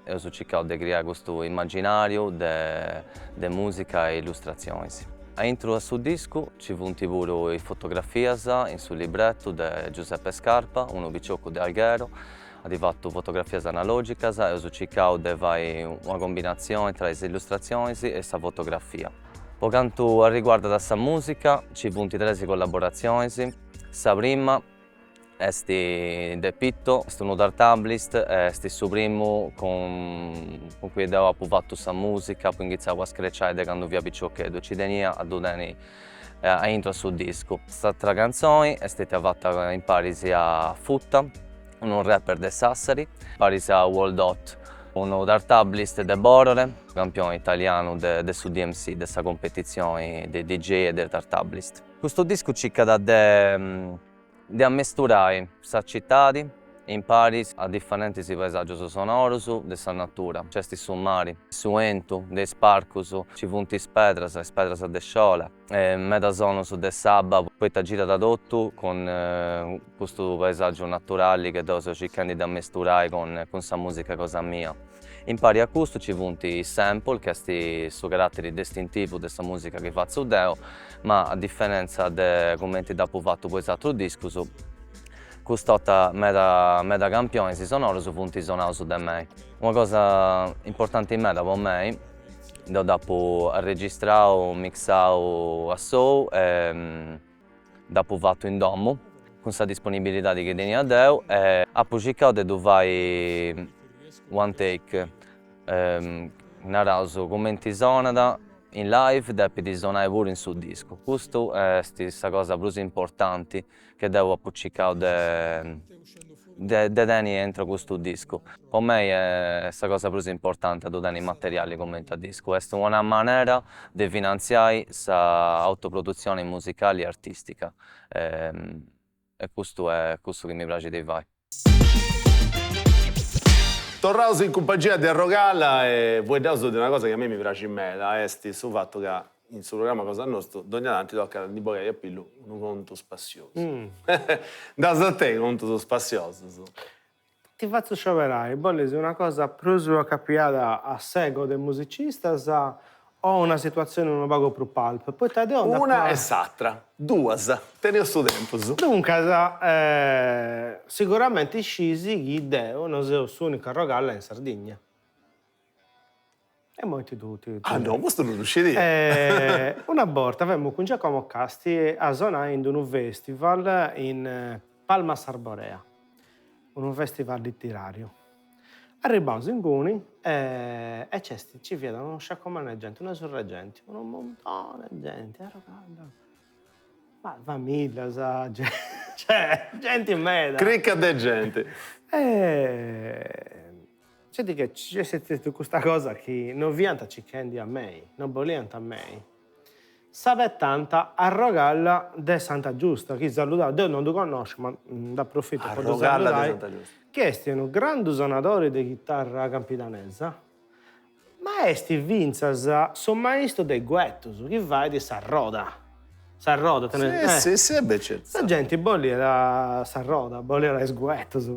Eus circau de criai custu immaginariu de de musica e illustratzionis. Aintru a su discu ci funt puru is fotografias in su libretu de Giuseppe Scarpa, unu piciocu de Alghero, at fatu fotografias analogicas e eus circau de fai una combinatzioni tra is illustratzionis e sa fotografia. Po cantu arriguardat sa musica ci funt tres collaboratzionis, sa prima est de Pitto, est unu turntablist e est su primu cun cui deu apu fatu sa musica, apu inghitzau a screciai de candu fia piciocheddu e ci tenia a ddu tenni aintru a su discu. S'atra cantzoni est stetia fata imparis a Futa, unu rapper de Sassari, paris a World Hot, unu turntablist de Borore, campioni italianu de su DMC, de sa competitzioni de DJ e de turntablist. Custu discu circat de de ammesturai sa citadi imparis a diferentis paesàgius sonorus de sa natura, nc'est su mari, su 'entu de is parcus, nci funt is pedras, is pedras de sciola, e meda sonus de s'abba, poita girat totu cun custu paesàgiu naturali che deu seu circhendi de ammesturai cun sa musica cosa mia. Impari a custu ci funt is sample, chi est su caratteri distintivu de sa musica chi fatzu deu, ma a diferentza de cumenti dd'apu fatu po is atrus discus, cust'orta meda meda campionis sonorus funt sonaus de mei. Una cosa importanti meda po mei, deu dd'apu arregistrau, mixau a sou e Dd'apu fatu in domu, cun sa disponibilidadi chi tenia deu e apu circau de ddu fai one take, naraus cumenti sonat in live depit sonai puru in su discu, custu est sa cosa prus importanti che deu apu circau de de tenni intro custu discu. Po mei est sa cosa prus importanti a ddu tenni materiali cumenti a discu, est una manera de finantziai sa autoprodutzioni musicali e artistica e custu est cussu chi mi praxit de fai. Torraus in cumpangia de Arrogalla e fueddaus de una cosa chi a mei mi praxit meda, est su fatu ca in su programma cosa nostu dogna tanti tocat a ndi bogai a pillu unu contu spassiosu. Nd'as a tenni contus spassiosus? Ti fatzu scioberai, bolis una cosa prus acapiada a s'ego de musicistas o una situatzioni unu pagu prus pulp? Poita deu nd'apu. Una e s'atra, duas, teneus su tempus. Duncas, siguramenti scis chi deu no seu s'unicu Arrogalla in Sardigna. E immoi ti ddu ti. Ah no, custu no ddu scidia. Una borta femu cun Giacomo Casti a sonai in d'unu festival in Palmas Arborea, unu festival literariu. Arribbaus inguni e nc'est, nci fiat unu sciacumannu 'e genti, una surra 'e genti, unu muntoni 'e genti, arrogalla, ma familias, cioè genti meda. Cricca de genti. E Sceti che nc'est stetia custa cosa chi no fiant circhendi a mei, no boliant a mei. S'abetant Arrogalla de Santa Giusta, chi saludaus, deu non ddu connosciu, ma nd'aprofitu po ddu saludai, chi est unu grandu sonadori de chitarra campidanesa, ma est fintzas su maistu de guetus chi fait s'arroda, s'arroda, tenet, si si e beh certu. Sa genti boliat s'arroda, boliat is guetus,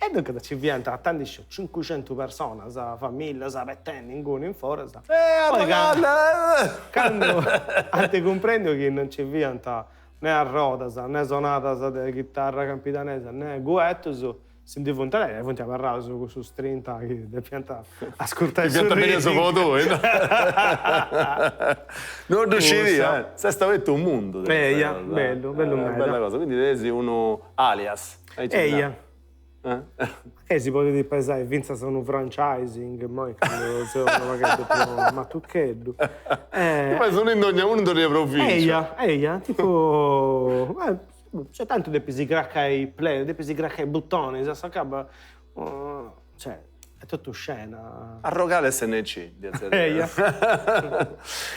e duncas nci fiant ita ndi sciu cincucentu personas, familias abetendi inguni in foras. Poi candu ant cumprendiu chi non nci fiant ne arrodas, ne sonadas de chitarra campidanesa, ne guetus, Si ndi funt andaus e funt abarraus cussus trinta chi depiant ascurtai su Fiant benius po tui, no? No ddu scidia, eh. S'est abertu unu mundu. Eia, bellu, bellu meda. Bella cosa, quindi tenis unu alias, aici si narat. Eia. E si podit pesai fintzas unu franchising, immoi candu seu unu pagheddu prus matucheddu. Ti fais unu in dogna, unu in dogna provincia. Eia, eia, tipu Cioè tantu depis cracai play, depis cracai butonis, a s'acabu, cioè. Est totu scena. Arrogalla SNC, ddi tzerriant.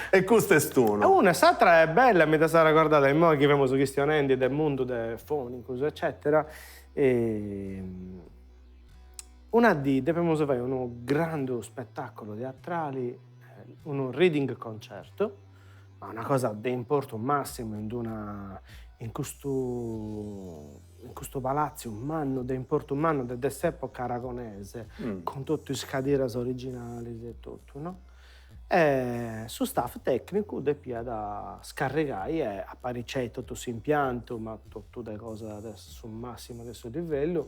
E custu est unu. Una, s'atra est bella, mi dda seu arregordada immoi chi femus chistionendi de mundu de fonicus eccetera. Una dì depemus fai unu grandu spettaculu teatrali, unu reading concerto, ma una cosa de importu massimu in d'una in custu in custu palatziu mannu de importu mannu de de s'epoca aragonese, cun totu is cadiras originalis e totu, no? E su staff tecnicu depiat scarrigai e apariciai totu s'impiantu, ma totu de cosa de su massimu de su livellu,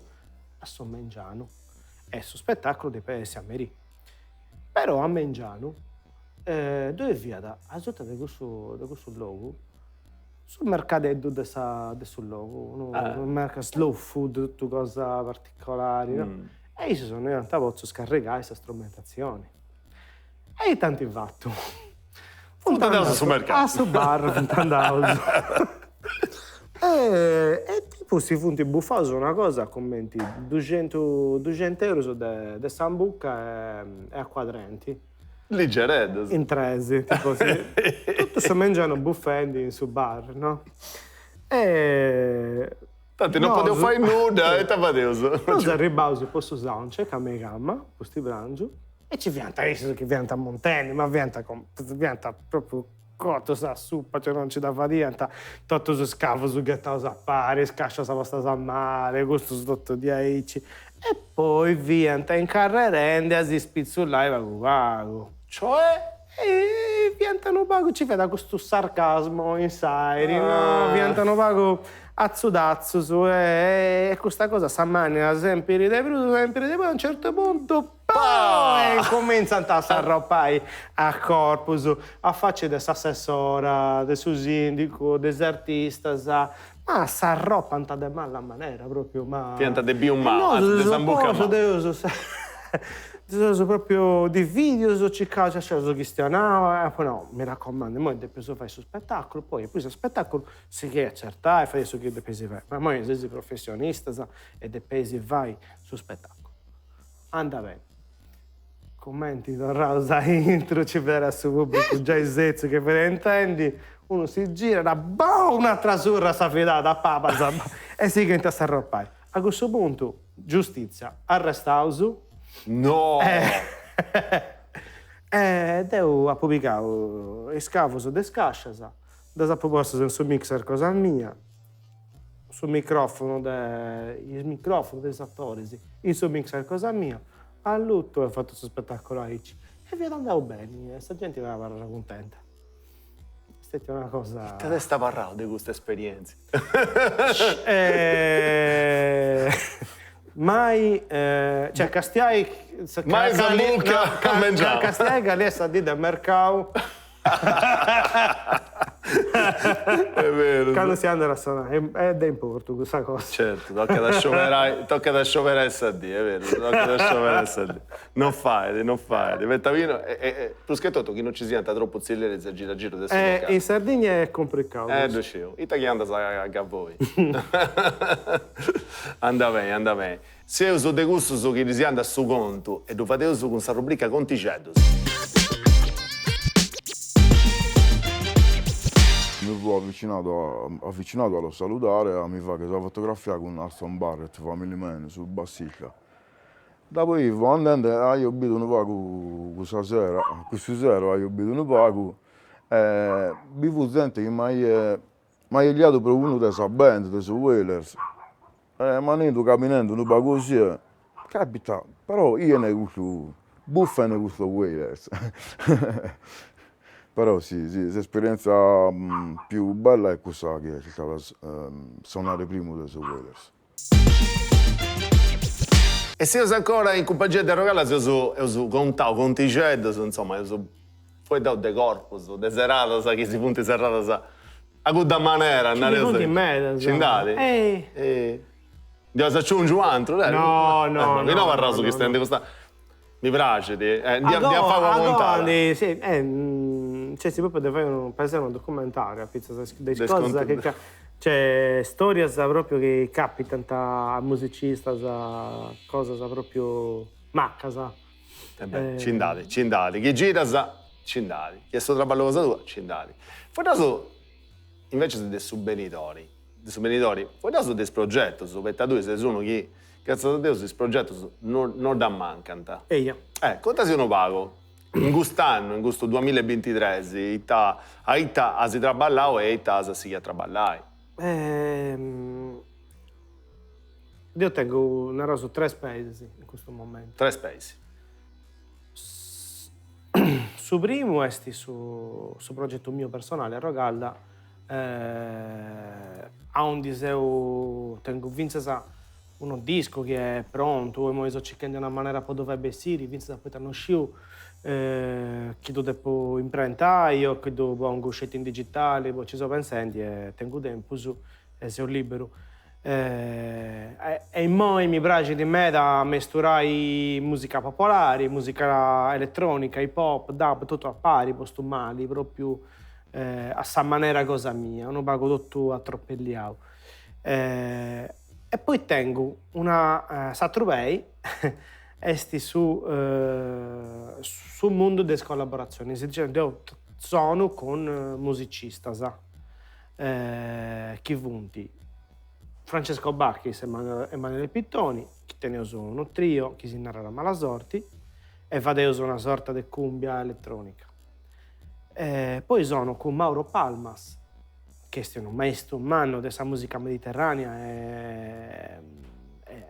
a su mengianu e su spetaculu depiat essi a merì. Però a mengianu ddoi fiat asuta de cussu de cussu logu su mercadeddu de sa de su logu, unu mercadu slow food, totu cosa particolari, no? E issus no iant potziu scarrigai sa strumentatzioni. E ita ant fatu? Funt andaus a su mercadu. A su bar funt andaus. E tipu si funt bufaus una cosa cumenti duxentu duxent'eurus de de sambuca e acuadrenti. Ligereddus. In tres, tipu totu su mengianu bufendi in su bar, no? E Tanti non podeus fai nudda, ita fadeus? Nosu arribbaus po su soundcheck a meigama, pusti prangiu, E nci fiant issus chi fiant ammuntendi, ma fiant fiant propriu cotus a suppa, cioè non nci dda fadiant, totus is cavus ghetaus a pari, is cascias postas a mali, custus totu diaici. E poi fiant incarrerendi a si spitzullai pagu pagu. Cioè? E fiant unu pagu, nci fiat custu sarcasmo in s'airi, no, fiant unu pagu atzudatzus e custa cosa s'ammanniat sempiri de prus, sempiri de prus, a un certu puntu Poi incumintzant a s'arropai a corpus, a faci de s'assessora, de su sindicu, de is artistas, ma s'arropant de mala manera propriu, ma. Fiant de biu mau, de sambuca mau. Deus, seus propriu dividius, circaus, eus chistionau e apu nau, mi raccomando, imoi depeus fai su spetaculu, poi a pustis su spetaculu sighei a certai, fai su chi depeis fai, ma imoi seis professionistas e depeis fai su spetaculu. Anda beni. Cumenti torraus a intru nci fiat su pubblicu giai setziu chi fiat intendi, unu si girat, boh! Un'atra surra a sa fidada a pabas e sighint a s'arropai. A cussu puntu, giustizia, arrestaus. No! E deu apu pigau is cavus de is cascias, ddas apu postas in su mixer cosa mia, su microfonu de is microfonus de is atoris in su mixer cosa mia, allutu e fatu su spettaculu aici. E fiat andau beni e sa genti fiat abarrada cuntenta. Est stetia una cosa. Ita t'est abarrau de custa esperientzia? Mai, cioè castiai Mai sambuca a mengianu. Castiai cali est sa dì de mercau Est berus. Candu si andat a sonai, est de importu cussa cosa. Certu, tocat a scioberai, tocat a scioberai sa dì, est berus, tocat a scioberai sa dì. Non fait, non fait. Poita chi no, e prus che totu chi non ci siant tropu tzilleris a giru a giru de su locali. In Sardigna est cumpricau custu. Ddu sciu. Ita chi andas a Gavoi. Andat beni, andat beni. Seus de cussus chi ddis andat su contu e ddu fadeus cun sa rubrica Contixeddus. Mi fui avvicinato avvicinato a lo saludare a mi fagher sa fotografia cun Aston Barrett Family Man, su bassista. Dapoi fui andende e aio bidu unu pagu cussa sera, cussu sero aio bidu unu pagu e bi fut zente chi m'aiat m'aiat leadu pro unu de sa band de sos Wailers E m'an 'idu caminende unu pagu 'osie, capita, però 'ien custu, buffen custos Wailers. Però sì, sì, s'esperienza più bella est cussa chi est istada sonare primu de sos Wailers. E seus ancora in cumpangia de Arrogalla, seus eus contau contixeddos, insoma, eus fueddau de corpus, de seradas chi si funt serradas A cudda manera, Nci ndi funt medas. Nci nd'at? Ehi. Ndi 'olis aciungi u' atru? No, no, no. No abarraus chistionendi custa. Mi praxit, nd'ia fai una puntada. Sì, nc'est propriu de fai unu, pesai unu documentariu apitzus de is cosas chi, cioè storias propriu chi capitant a musicistas, cosas propriu. Maccas. E beh, nci nd'at, nci nd'at. Chi giras, nci nd'at. Chi est su traballu cosa tua, nci nd'at. Fueddaus invecias de su benidori, de su benidori, fueddaus de is progetus, poita tui ses unu chi, gratzias a Deus, is progetus no no dd'ammancant. Eia. Contasi unu pagu, in cust'annu, in custu duamilla e bintitres, ita a ita as traballau e ita as a sighiri a traballai. Deu tengu, naraus, tres peis in custu momentu. Tres peis. Su primu est su su progetu miu personali, Arrogalda, aundi seu, tengu fintzas unu discu chi est prontu, imoi seu circhendi una manera po ddu fai bessiri, fintzas poita no sciu chi ddu depu imprentai o chi ddu pongu sceti in digitali, boh, nci seu pensendi e tengu tempus e seu liberu. E immoi mi praxit meda amesturai musica popolari, musica eletronica, hip hop, dub, totu a pari, postu mali, propriu a sa manera cosa mia, unu pagu totu atropelliau. E poi tengu una s'atru pei est su su mundu de is collaboratzionis, deu sonu cun musicistas chi funt Francesco Bacchis e Emanuele Pittoni, chi teneus unu trio chi si narat Malasorti e fadeus una sorta de cumbia eletronica. Poi sono cun Mauro Palmas, chi est unu maistu mannu de sa musica mediterranea e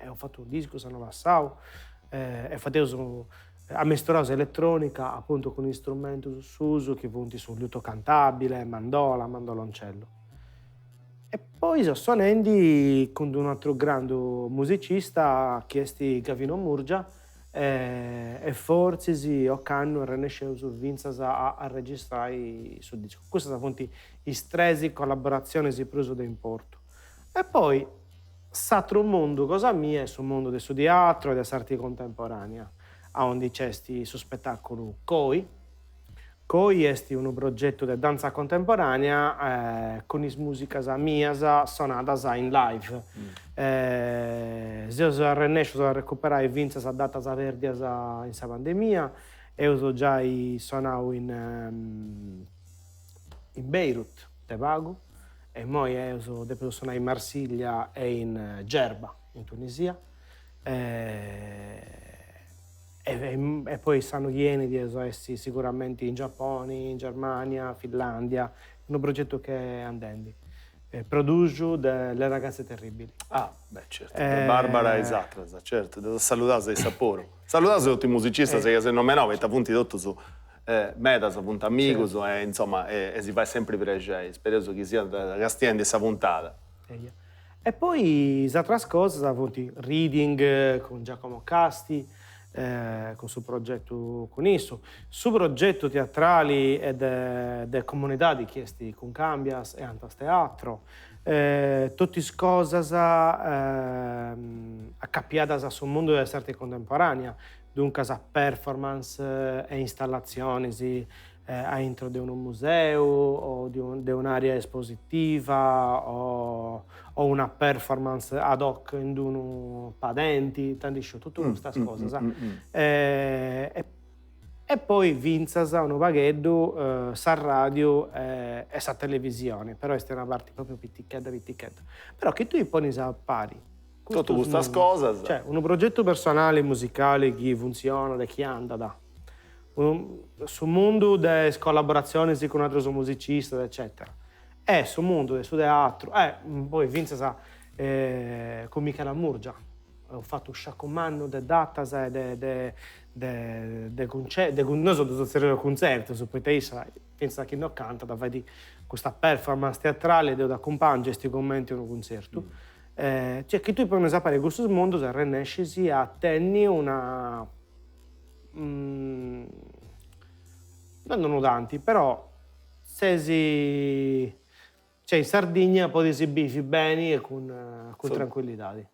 eus fatu unu discu s'annu passau e fadeus Amesturaus s'eletronica apuntu cun istrumentus suus chi funt su liuto cantabile, mandola, mandoloncello. E poi seu sonendi cun d'unu atru grandu musicista chi est Gavino Murgia e fortzis ocannu arrennesceus fintzas a arregistrai su discu. Custas funt is tres collaboratzionis prus de importu. E poi S'atru mundu cosa mia est su mundu de su tiatru e de s'arti contemporanea, aundi nc'est su spetaculu Coi. Coi est unu progetu de dantza contemporanea cun is musicas mias sonadas in live. Seus arrennescius a recuperai fintzas datas perdias in sa pandemia, eus giai sonau in Beirut de pagu E immoi eus depidu sonai in Marsiglia e in Gerba, in Tunisia. E poi s'annu chi 'enit eus a essi siguramenti in Giapponi, in Germania, Finlandia, unu progetu chi est andendi. Produxiu de Le Ragazze Terribili. Ah, beh certu, de Barbara e is atras, certu, ddas saludaus issas puru. Saludaus totu is musicistas chi as nomenau, poita funt totus Medas funt amigus e insoma e si fait sempri prexei, spereus chi siant castiendi sa puntada. E poi is atras cosas funt Reading cun Giacomo Casti, cun su progetu cun issu, su progetu teatrali e de comunidadi chi est Cuncambias e Antas Teatro, totu is cosas acapiadas a su mundu de s'arti contemporanea, duncas performance e installatzionis a intro de unu museu o de un'area espositiva o una performance ad hoc in d'unu padenti, ita ndi sciu, totu custas cosas. E poi fintzas unu pagheddu sa radiu e sa televisioni, però est una parti propriu pitichedda pitichedda. Però chi tui ponis a pari Totu custas cosas. Cioè, unu progetu personali musicali chi funtzionat e chi andat. Su mundu de is collaboratzionis cun atrus musicistas eccetera. E su mundu de su teatru e poi fintzas cun Michela Murgia, eus fatu u' sciacu mannu de datas e de de de de cuncertus, nosu ddus tzerriaus cuntzertus, poita issa fintzas chi no cantat fait custa performance teatrali e deu dd'acumpangiu, est cumenti unu cuntzertu Cioè chi tui ponis a pari custus mundus arrennescis a tenni una non unu tanti, però ses, cioè in Sardigna podis bivi beni e cun trancuillidadi.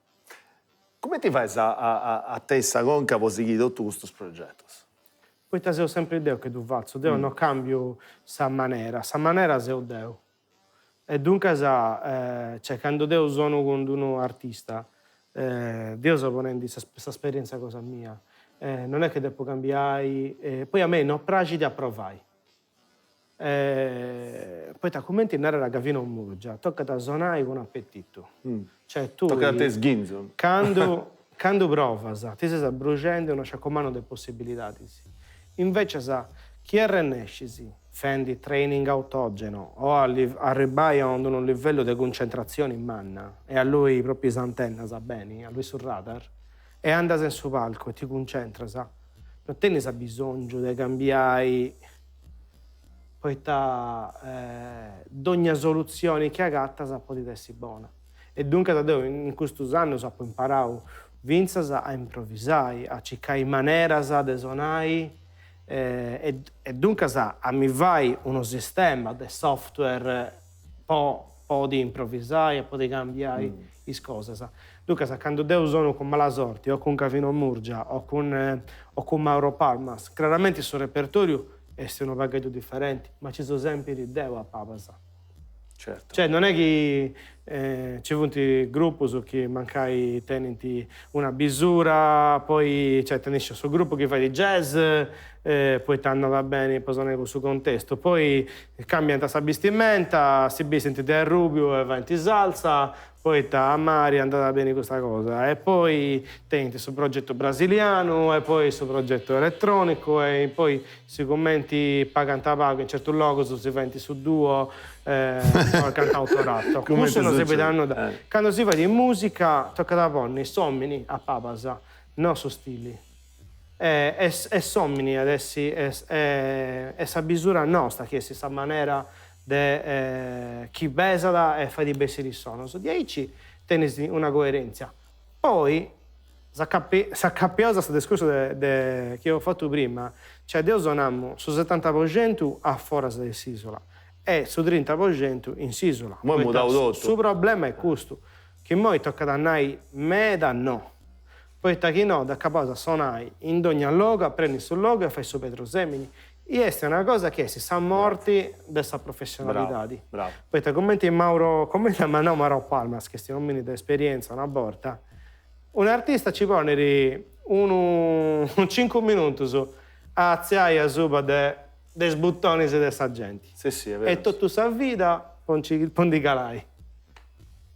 Cumenti fais a tenni sa conca po sighiri totu custus progetus? Poita seu sempri deu chi ddu fatzu, deu no cambiu sa manera, sa manera seu deu. E duncas, cioè, candu deu sonu cun d'unu artista, deu seu ponendi sa sperienza cosa mia. Non est chi depu cambiai, poi a mei no praxit a provai, poita cumenti narat Gavino Murgia, tocat a sonai cun apetitu, cioè tui Tocat a tenni sghinzu. Candu candu provas ti ses abruxendi unu sciacu mannu de possibilidadis, invecias chi arrennescis fendi training autogeno o a arribbai a unu livellu de cuncentratzioni manna e allui propriu is antennas beni, allui su radar, e andas in su palcu e ti cuncentras, no tenis abisongiu de cambiai poita dogna solutzioni chi agatas podit essi bona. E duncas deu in custus annus apu imparau fintzas a improvisai, a circai maneras de sonai e duncas a mi fai unu sistema de software po podi improvisai e podi cambiai is cosas. Duncas candu deu sonu cun Malasorti o cun Gavino Murgia o cun o cun Mauro Palmas, craramenti su repertoriu est unu pagheddu diferenti, ma ci seu sempiri deu a pabas. Certu. Cioè non est chi nci funt grupus chi mancai tenint una bisura, poi cioè tenis su grupu chi fait jazz poita andat beni po sonai cussu contestu, poi cambiant sa bistimenta, si bistint de arrubiu e faint salsa, poita a mari andat beni custa cosa, e poi tenint su progetu brasilianu e poi su progetu eletronicu e poi sigumenti pagant pagu in certus logus si faint su duo o cantautorato. Cussu no serbit a nudda. Candu si fait musica tocat a ponni s'omini a pabas, no su stili. E s'omini at essi e sa bisura nosta chi est sa manera de chi pesat e fait bessiri is sonos. Diaici tenis una coerentzia. Poi s'acapiaus a su discursu de chi eus fatu prima, cioè deu sonamu su setanta po centu a foras de s'isula e su trinta po centu in s'isula. Imoi est mudau totu. Su problema est custu, chi immoi tocat a nai meda no, poita chi no dd'acabaus a sonai in dogna logu, a preni su logu e a fai su pedrusèmini I est una cosa chi est sa morti de sa professionalidadi. Poita cumenti Mauro, cumenti at nau Mauro Palmas, chi est un'omini de esperienza una borta, un'artista ci ponit unu cincu minutus a atziai asuba de de is butonis de sa genti. Si si, est beru. E totu sa vida po nci po ndi calai.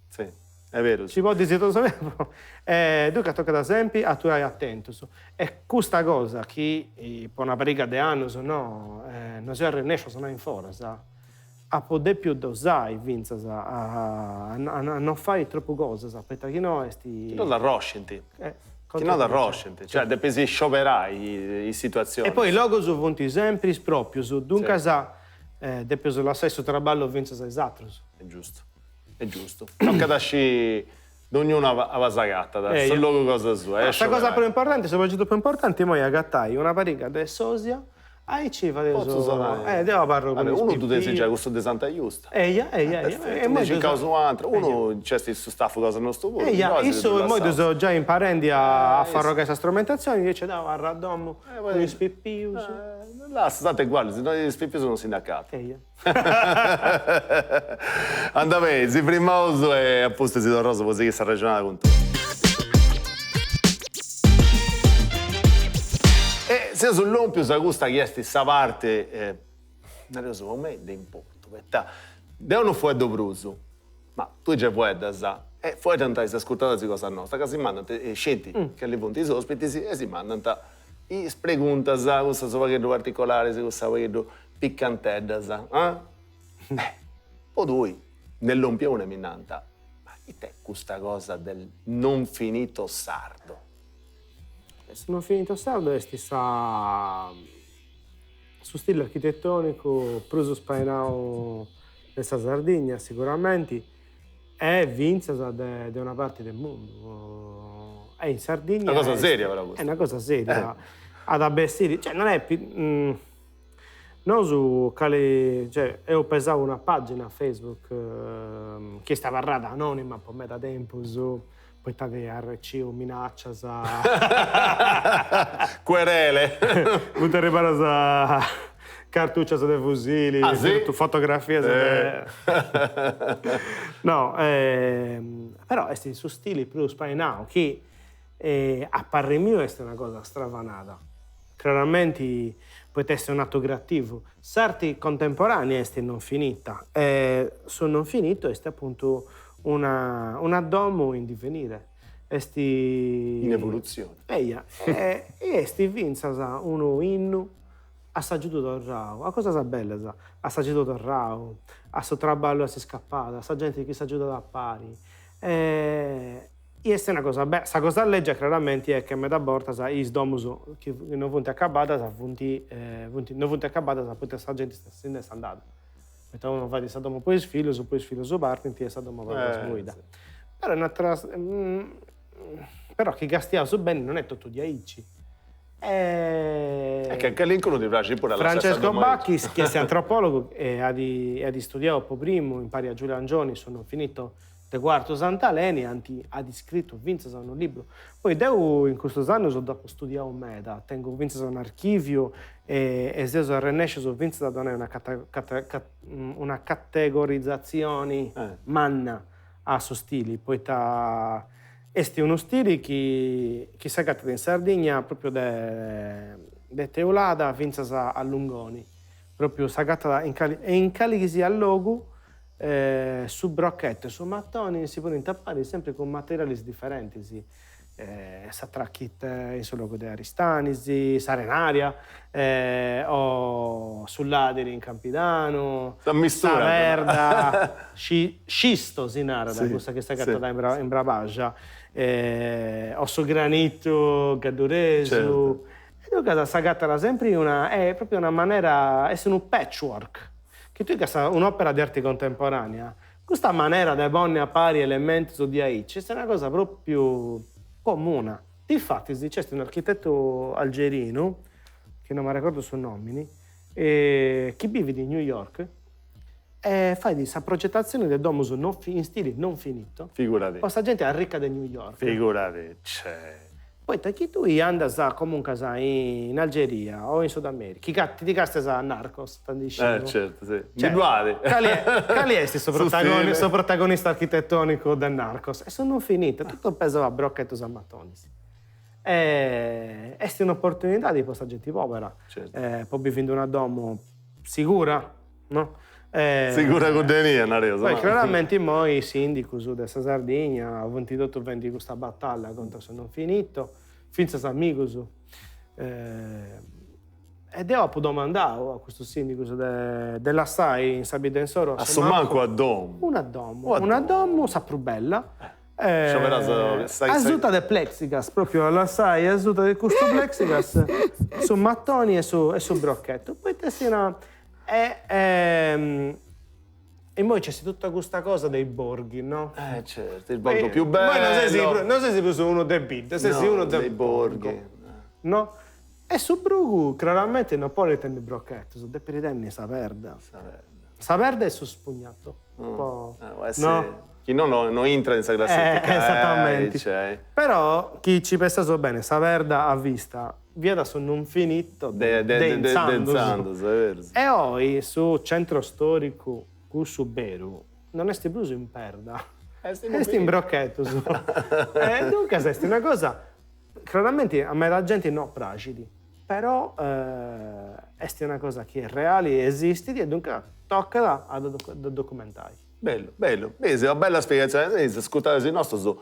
Si. Est berus. Ci podis totu sa vida e duncas tocat sempri a aturai atentus. E custa cosa chi po una pariga de annus no no seu arrennesciu a sonai in foras, apu depiu dosai fintzas a no fai tropu cosas, poita chi no est. Chi no t'arroscint. Chi no t'arroscint, cioè depis scioberai is situatzionis. E poi is logus funt sempri is proprius, duncas depeus lassai su traballu fintzas a is atrus. Est giustu. Est giustu. Tocat a sciri dognunu aba s'agatat, su logu cosa sua. Sa cosa prus importanti, su progetu prus importanti imoi est agatai una pariga de sosia, aici fadeus. Potzu sonai. Eh, deu abarru cun is Unu ddu tenis giai, cussu de Santa Justa. Eia, eia, eia. Perfettu, ndi circaus u' atru. Unu nc'est su staff cosa nostu puru. Eia, issu imoi ddu seu giai imparendi a farrogai sa strumentatzioni, invece deu abarru a domu cun is pipius. Lassa, tantu est uguali, si no is pipius non si nd'acatant. Eia. Andat beni, si frimaus e a pustis si torraus po sighiri s'arrexonada cun Toni. E seus lompius a custa chi est sa parti, nareus po mei, de importu, poita deu no fueddu prus, ma tui gei fueddas e fueddant is ascurtadoris cosa nosta, ca si mandant, scint cali funt is ospitis e si mandant is preguntas, cussas u' pagheddu particolaris, cussas u' pagheddu Picanteddas, ah? Eh, po tui, nd'est lompia una e mi nant, ma ita est custa cosa del non finito sardo? Su non finito sardo est sa su stili architetonicu prus spainau de sa Sardigna siguramenti e fintzas de de una parti de mundu. E in Sardigna Una cosa seria però custa. Est una cosa seria. At a bessiri, cioè non est Nosu cali, cioè, eus pesau una pagina Facebook chi est abarrada anonima po meda tempus, poita chi arreciu minaccias. Querele. Funt arribadas cartuccias de fusili, ah si? fotografias de No, però est su stili prus spainau chi. E a parri miu est una cosa stravanada, craramenti poita est un'atu creativu. S'arti contemporanea est non finita e su non finito est apuntu una una domu in divenire, est. In evolutzioni. Eia, e est fintzas unu innu a s'agiudu torrau, a cosas bellas, a s'agiudu torrau, a su traballu a s'iscapada, a sa genti chi s'agiudat a pari. I est una cosa bella, sa cosa lègia craramenti est che meda bortas is domus chi non funt acabadas funt funt non funt acabadas poita sa genti si nd'est andada, poita unu fait sa domu po is fillus, poi is fillus partint e sa domu abarrat sbuida. Però in ateras però chi castiaus beni non est totu diaici. E che a calincunu ddi praxit puru a lassai sa Francesco domu aici. Bacchis, chi est antropologu e at at istudiau po primu impari a Giulio Angioni su non finito de Cuartu Sant'Aleni ant at iscritu fintzas unu libru. Poi deu in custus annus dd'apu studiau meda, tengu fintzas un'archiviu e e seus arrennescius fintzas a donai una una categorizatzioni manna a su stili, poita est unu stili chi chi s'agatat in Sardigna propriu de de Teulada fintzas a Lungoni, propriu s'agatat in cali e in cali chi siat logu Su brochetto e su matoni si ponint a pari sempri cun materialis diferentis, sa trachite in su logu de Aristanis, s'arenaria o su ladiri in Campidanu, sa perda, scisto si narat cussa chi s'agatat in Brabaxa, o su granitu gadduresu, e duncas s'agatat sempri una, est propriu una manera, est unu patchwork Chi tui castias un'opera de arti contemporanea, custa manera de ponni a pari elementus diaici est una cosa propriu comuna. Difatis nc'est un'architetu algerinu, chi no m'arregordu su nomini, chi bivit in New York e fait sa progetatzioni de domus in stili non finito Figurati. po sa genti arrica de New York. Figurati, cioè. Poita chi tui andas comuncas in Algeria o in Sud America, chi ti castias Narcos, tanti isciu. Eh certu, si. Ndi ddu at. Cali cali est su su protagonista architetonicu de Narcos? Est su non finito, totu pesau a brochetus a matonis. E est un'oportunidadi po sa genti pobera, po bivi in d'una domu sigura no? Sigura cudda enia, nareus. Poi craramenti immoi is sindicus de sa Sardigna funt totu fendi custa batalla contra su non finito, fintzas amigus. E deu apu domandau a custus sindicus de de lassai in sa bidda insoru a su mancu una domu. Una domu, una domu sa prus bella Asuta de plexigas, propriu a lassai asuta de custu plexigas su matoni e su e su brochettu, poita est una e immoi nc'est totu custa cosa de i borghi, no? Eh certu, il borgo più bello. Immoi no ses no ses prus unu de bidda, ses unu de borghi. No? E su brugu craramenti no podit tenni brochettus, depit tenni sa perda. Sa perda. Sa perda e su spugnato. Po. No? Chi no no intrat in sa classifica. Esatamenti. Però chi ci pensaus beni, sa perda a vista fiat su non finito de intzandus. De intzandus, est berus. E oi su centro storicu, cussu beru, non est prus in perda, est in brochettus. E duncas est una cosa Craramenti a meda genti no praxit, però est una cosa chi est reali e esistit e duncas tocat a dda documentai. Bellu, bellu. Bisi, una bella spiegazione. Is ascurtadoris nostus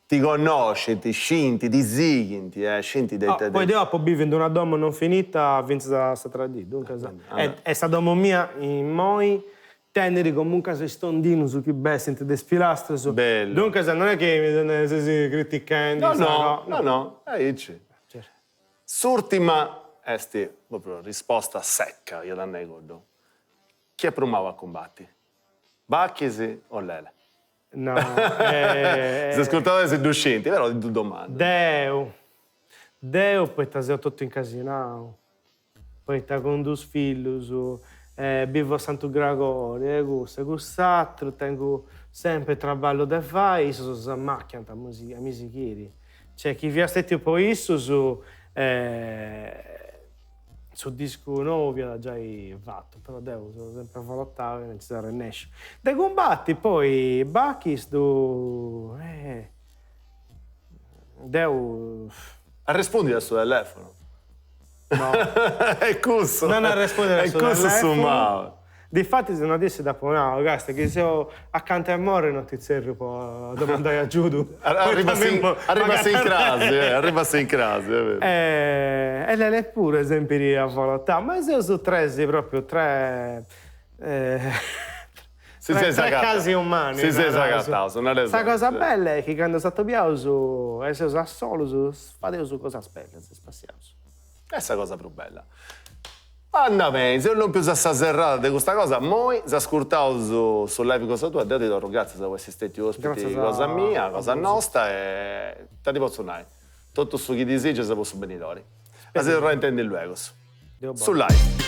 ti connoscint, scint, ti sighint e scint de ita. Poi deu apu biviu in d'una domu non finita fintzas a s'atra dì, duncas e sa domu mia immoi Tenit comuncas is tondinus chi bessint de is pilastrus. Bellu. Duncas non est chi mi ses critichendi No no, no no, aici. S'urtima est propriu risposta secca, iat a nai cuddu. Chi est prus malu a cumbati? Bachis o Lele? No. Is ascurtadoris ddu scint, però ti ddu domandu. Deu, deu poita seu totu incasinau. Poita cun dus fillus, bivu a Santu Gragori, e custu e cuss'atru, tengu sempri traballu de fai, issus s'ammachiant a mi sighiri. Cioè chi fiat stetiu po issus su discu nou fiat giai fatu, però deu seu sempri avolotau e non nci seu arrennesciu. De cumbati poi Bachis ddu. Deu. Arrespundit a su telefonu. No. Est cussu. Non arrespundit a su telefonu. Est cussu su mau. Difatis una dì si dd'apu nau, Casta, chi seu acanta 'e morri non ti tzerriu po domandai agiudu. Arriba s'incrasi, arriba s'incrasi, est beru. E Lele puru est sempiri avolotau, ma seus tres propriu tres Si seis Tres casi umani. Si seis agataus, nareus. Sa cosa bella est chi candu s'atobiaus e seus a solus fadeus cosas bellas, si spassiaus. Est sa cosa prus bella. Andat beni, seus lompius a sa serrada de custa cosa, immoi s'ascurtaus su live cosa tua, deu ti torru gratzias po essi stetiu ospiti cosa mia, cosa nosta e ita ti potzu nai, totu su chi disigias po su benidori. A si torrai a intendi luegus. Su live.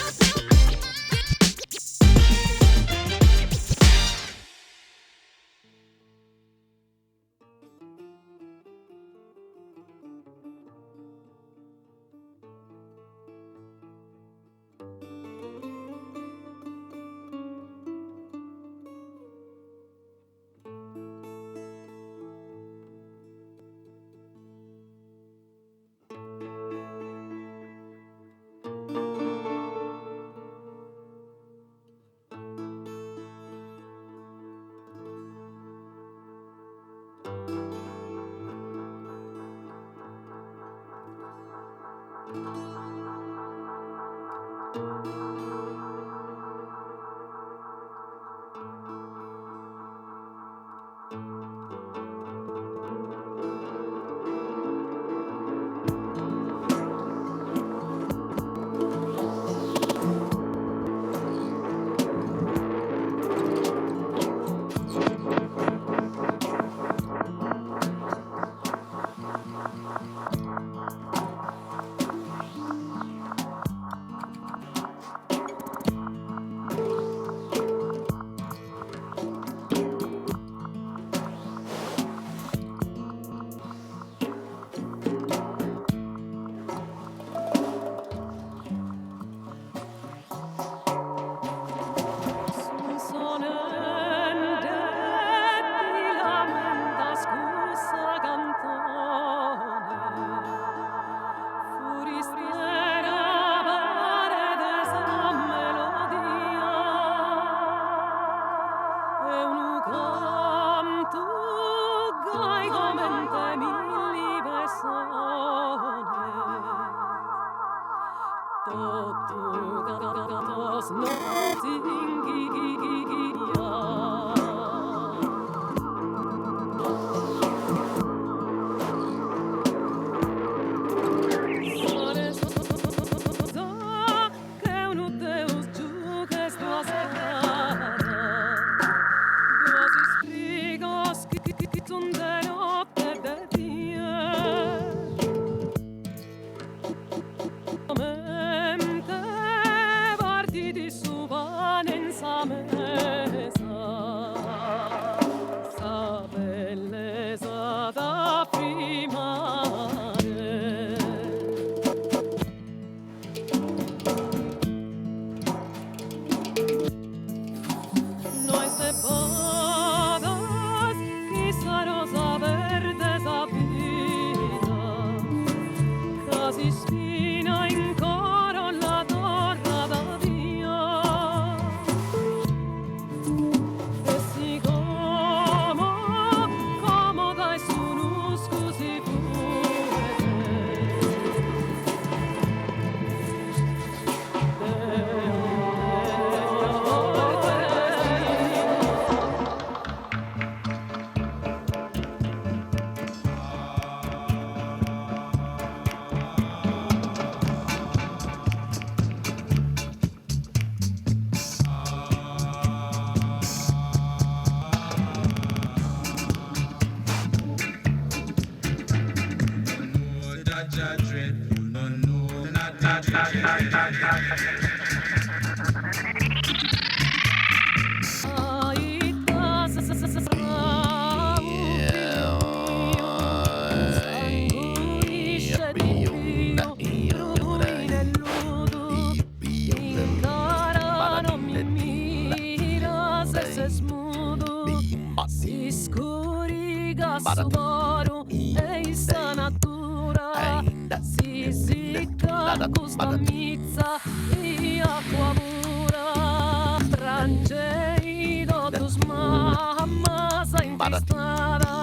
Custa mitza 'e acqua pura Prangei totus mammas intristada.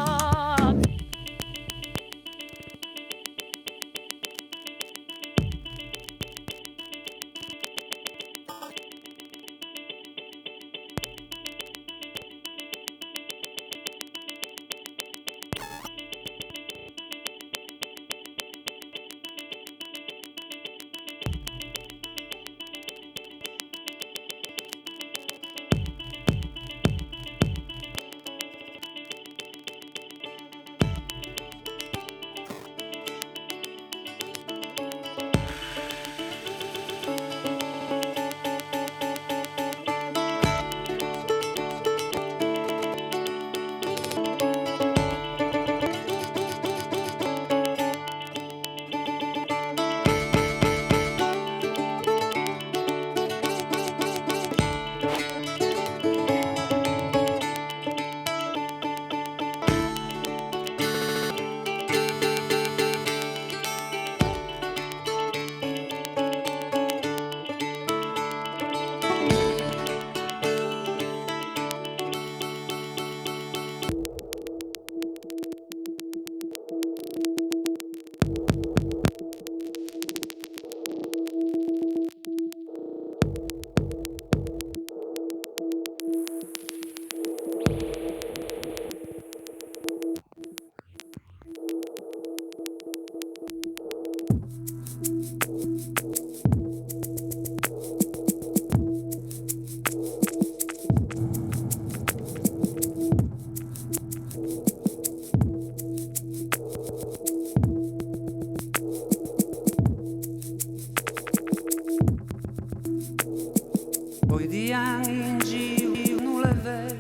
Poi dian in giro non è vero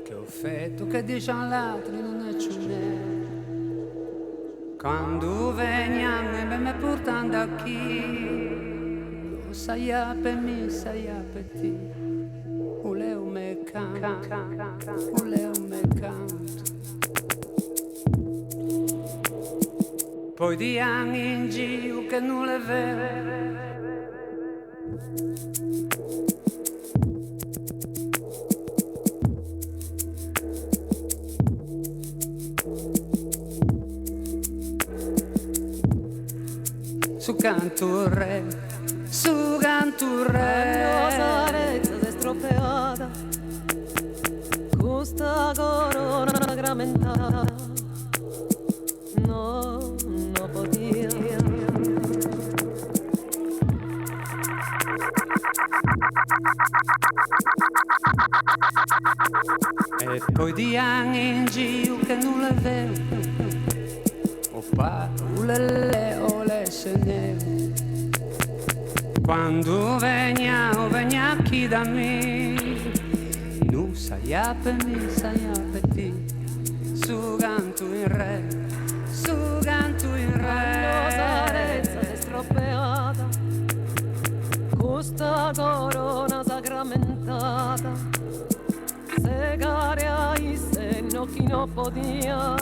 che ho fatto che diciano l'altri non è ciò Quando veniamo e me portando da qui sai per me, sai per te Uleu me canto, uleu me canto Poi dian in giro che non è vero Su cantu re, su cantu re. Sa estropeada Custa corona sacramentada No, no podia. E poi dian in giro che non è vero O pa, ulele, ole se ne Quando venia, o venia chi da me Nu sai per me, sai per te Su canto in re, su canto in Cando sa re retza s'est estropeada Custa corona sacramentada Segare a isse no chi no podia.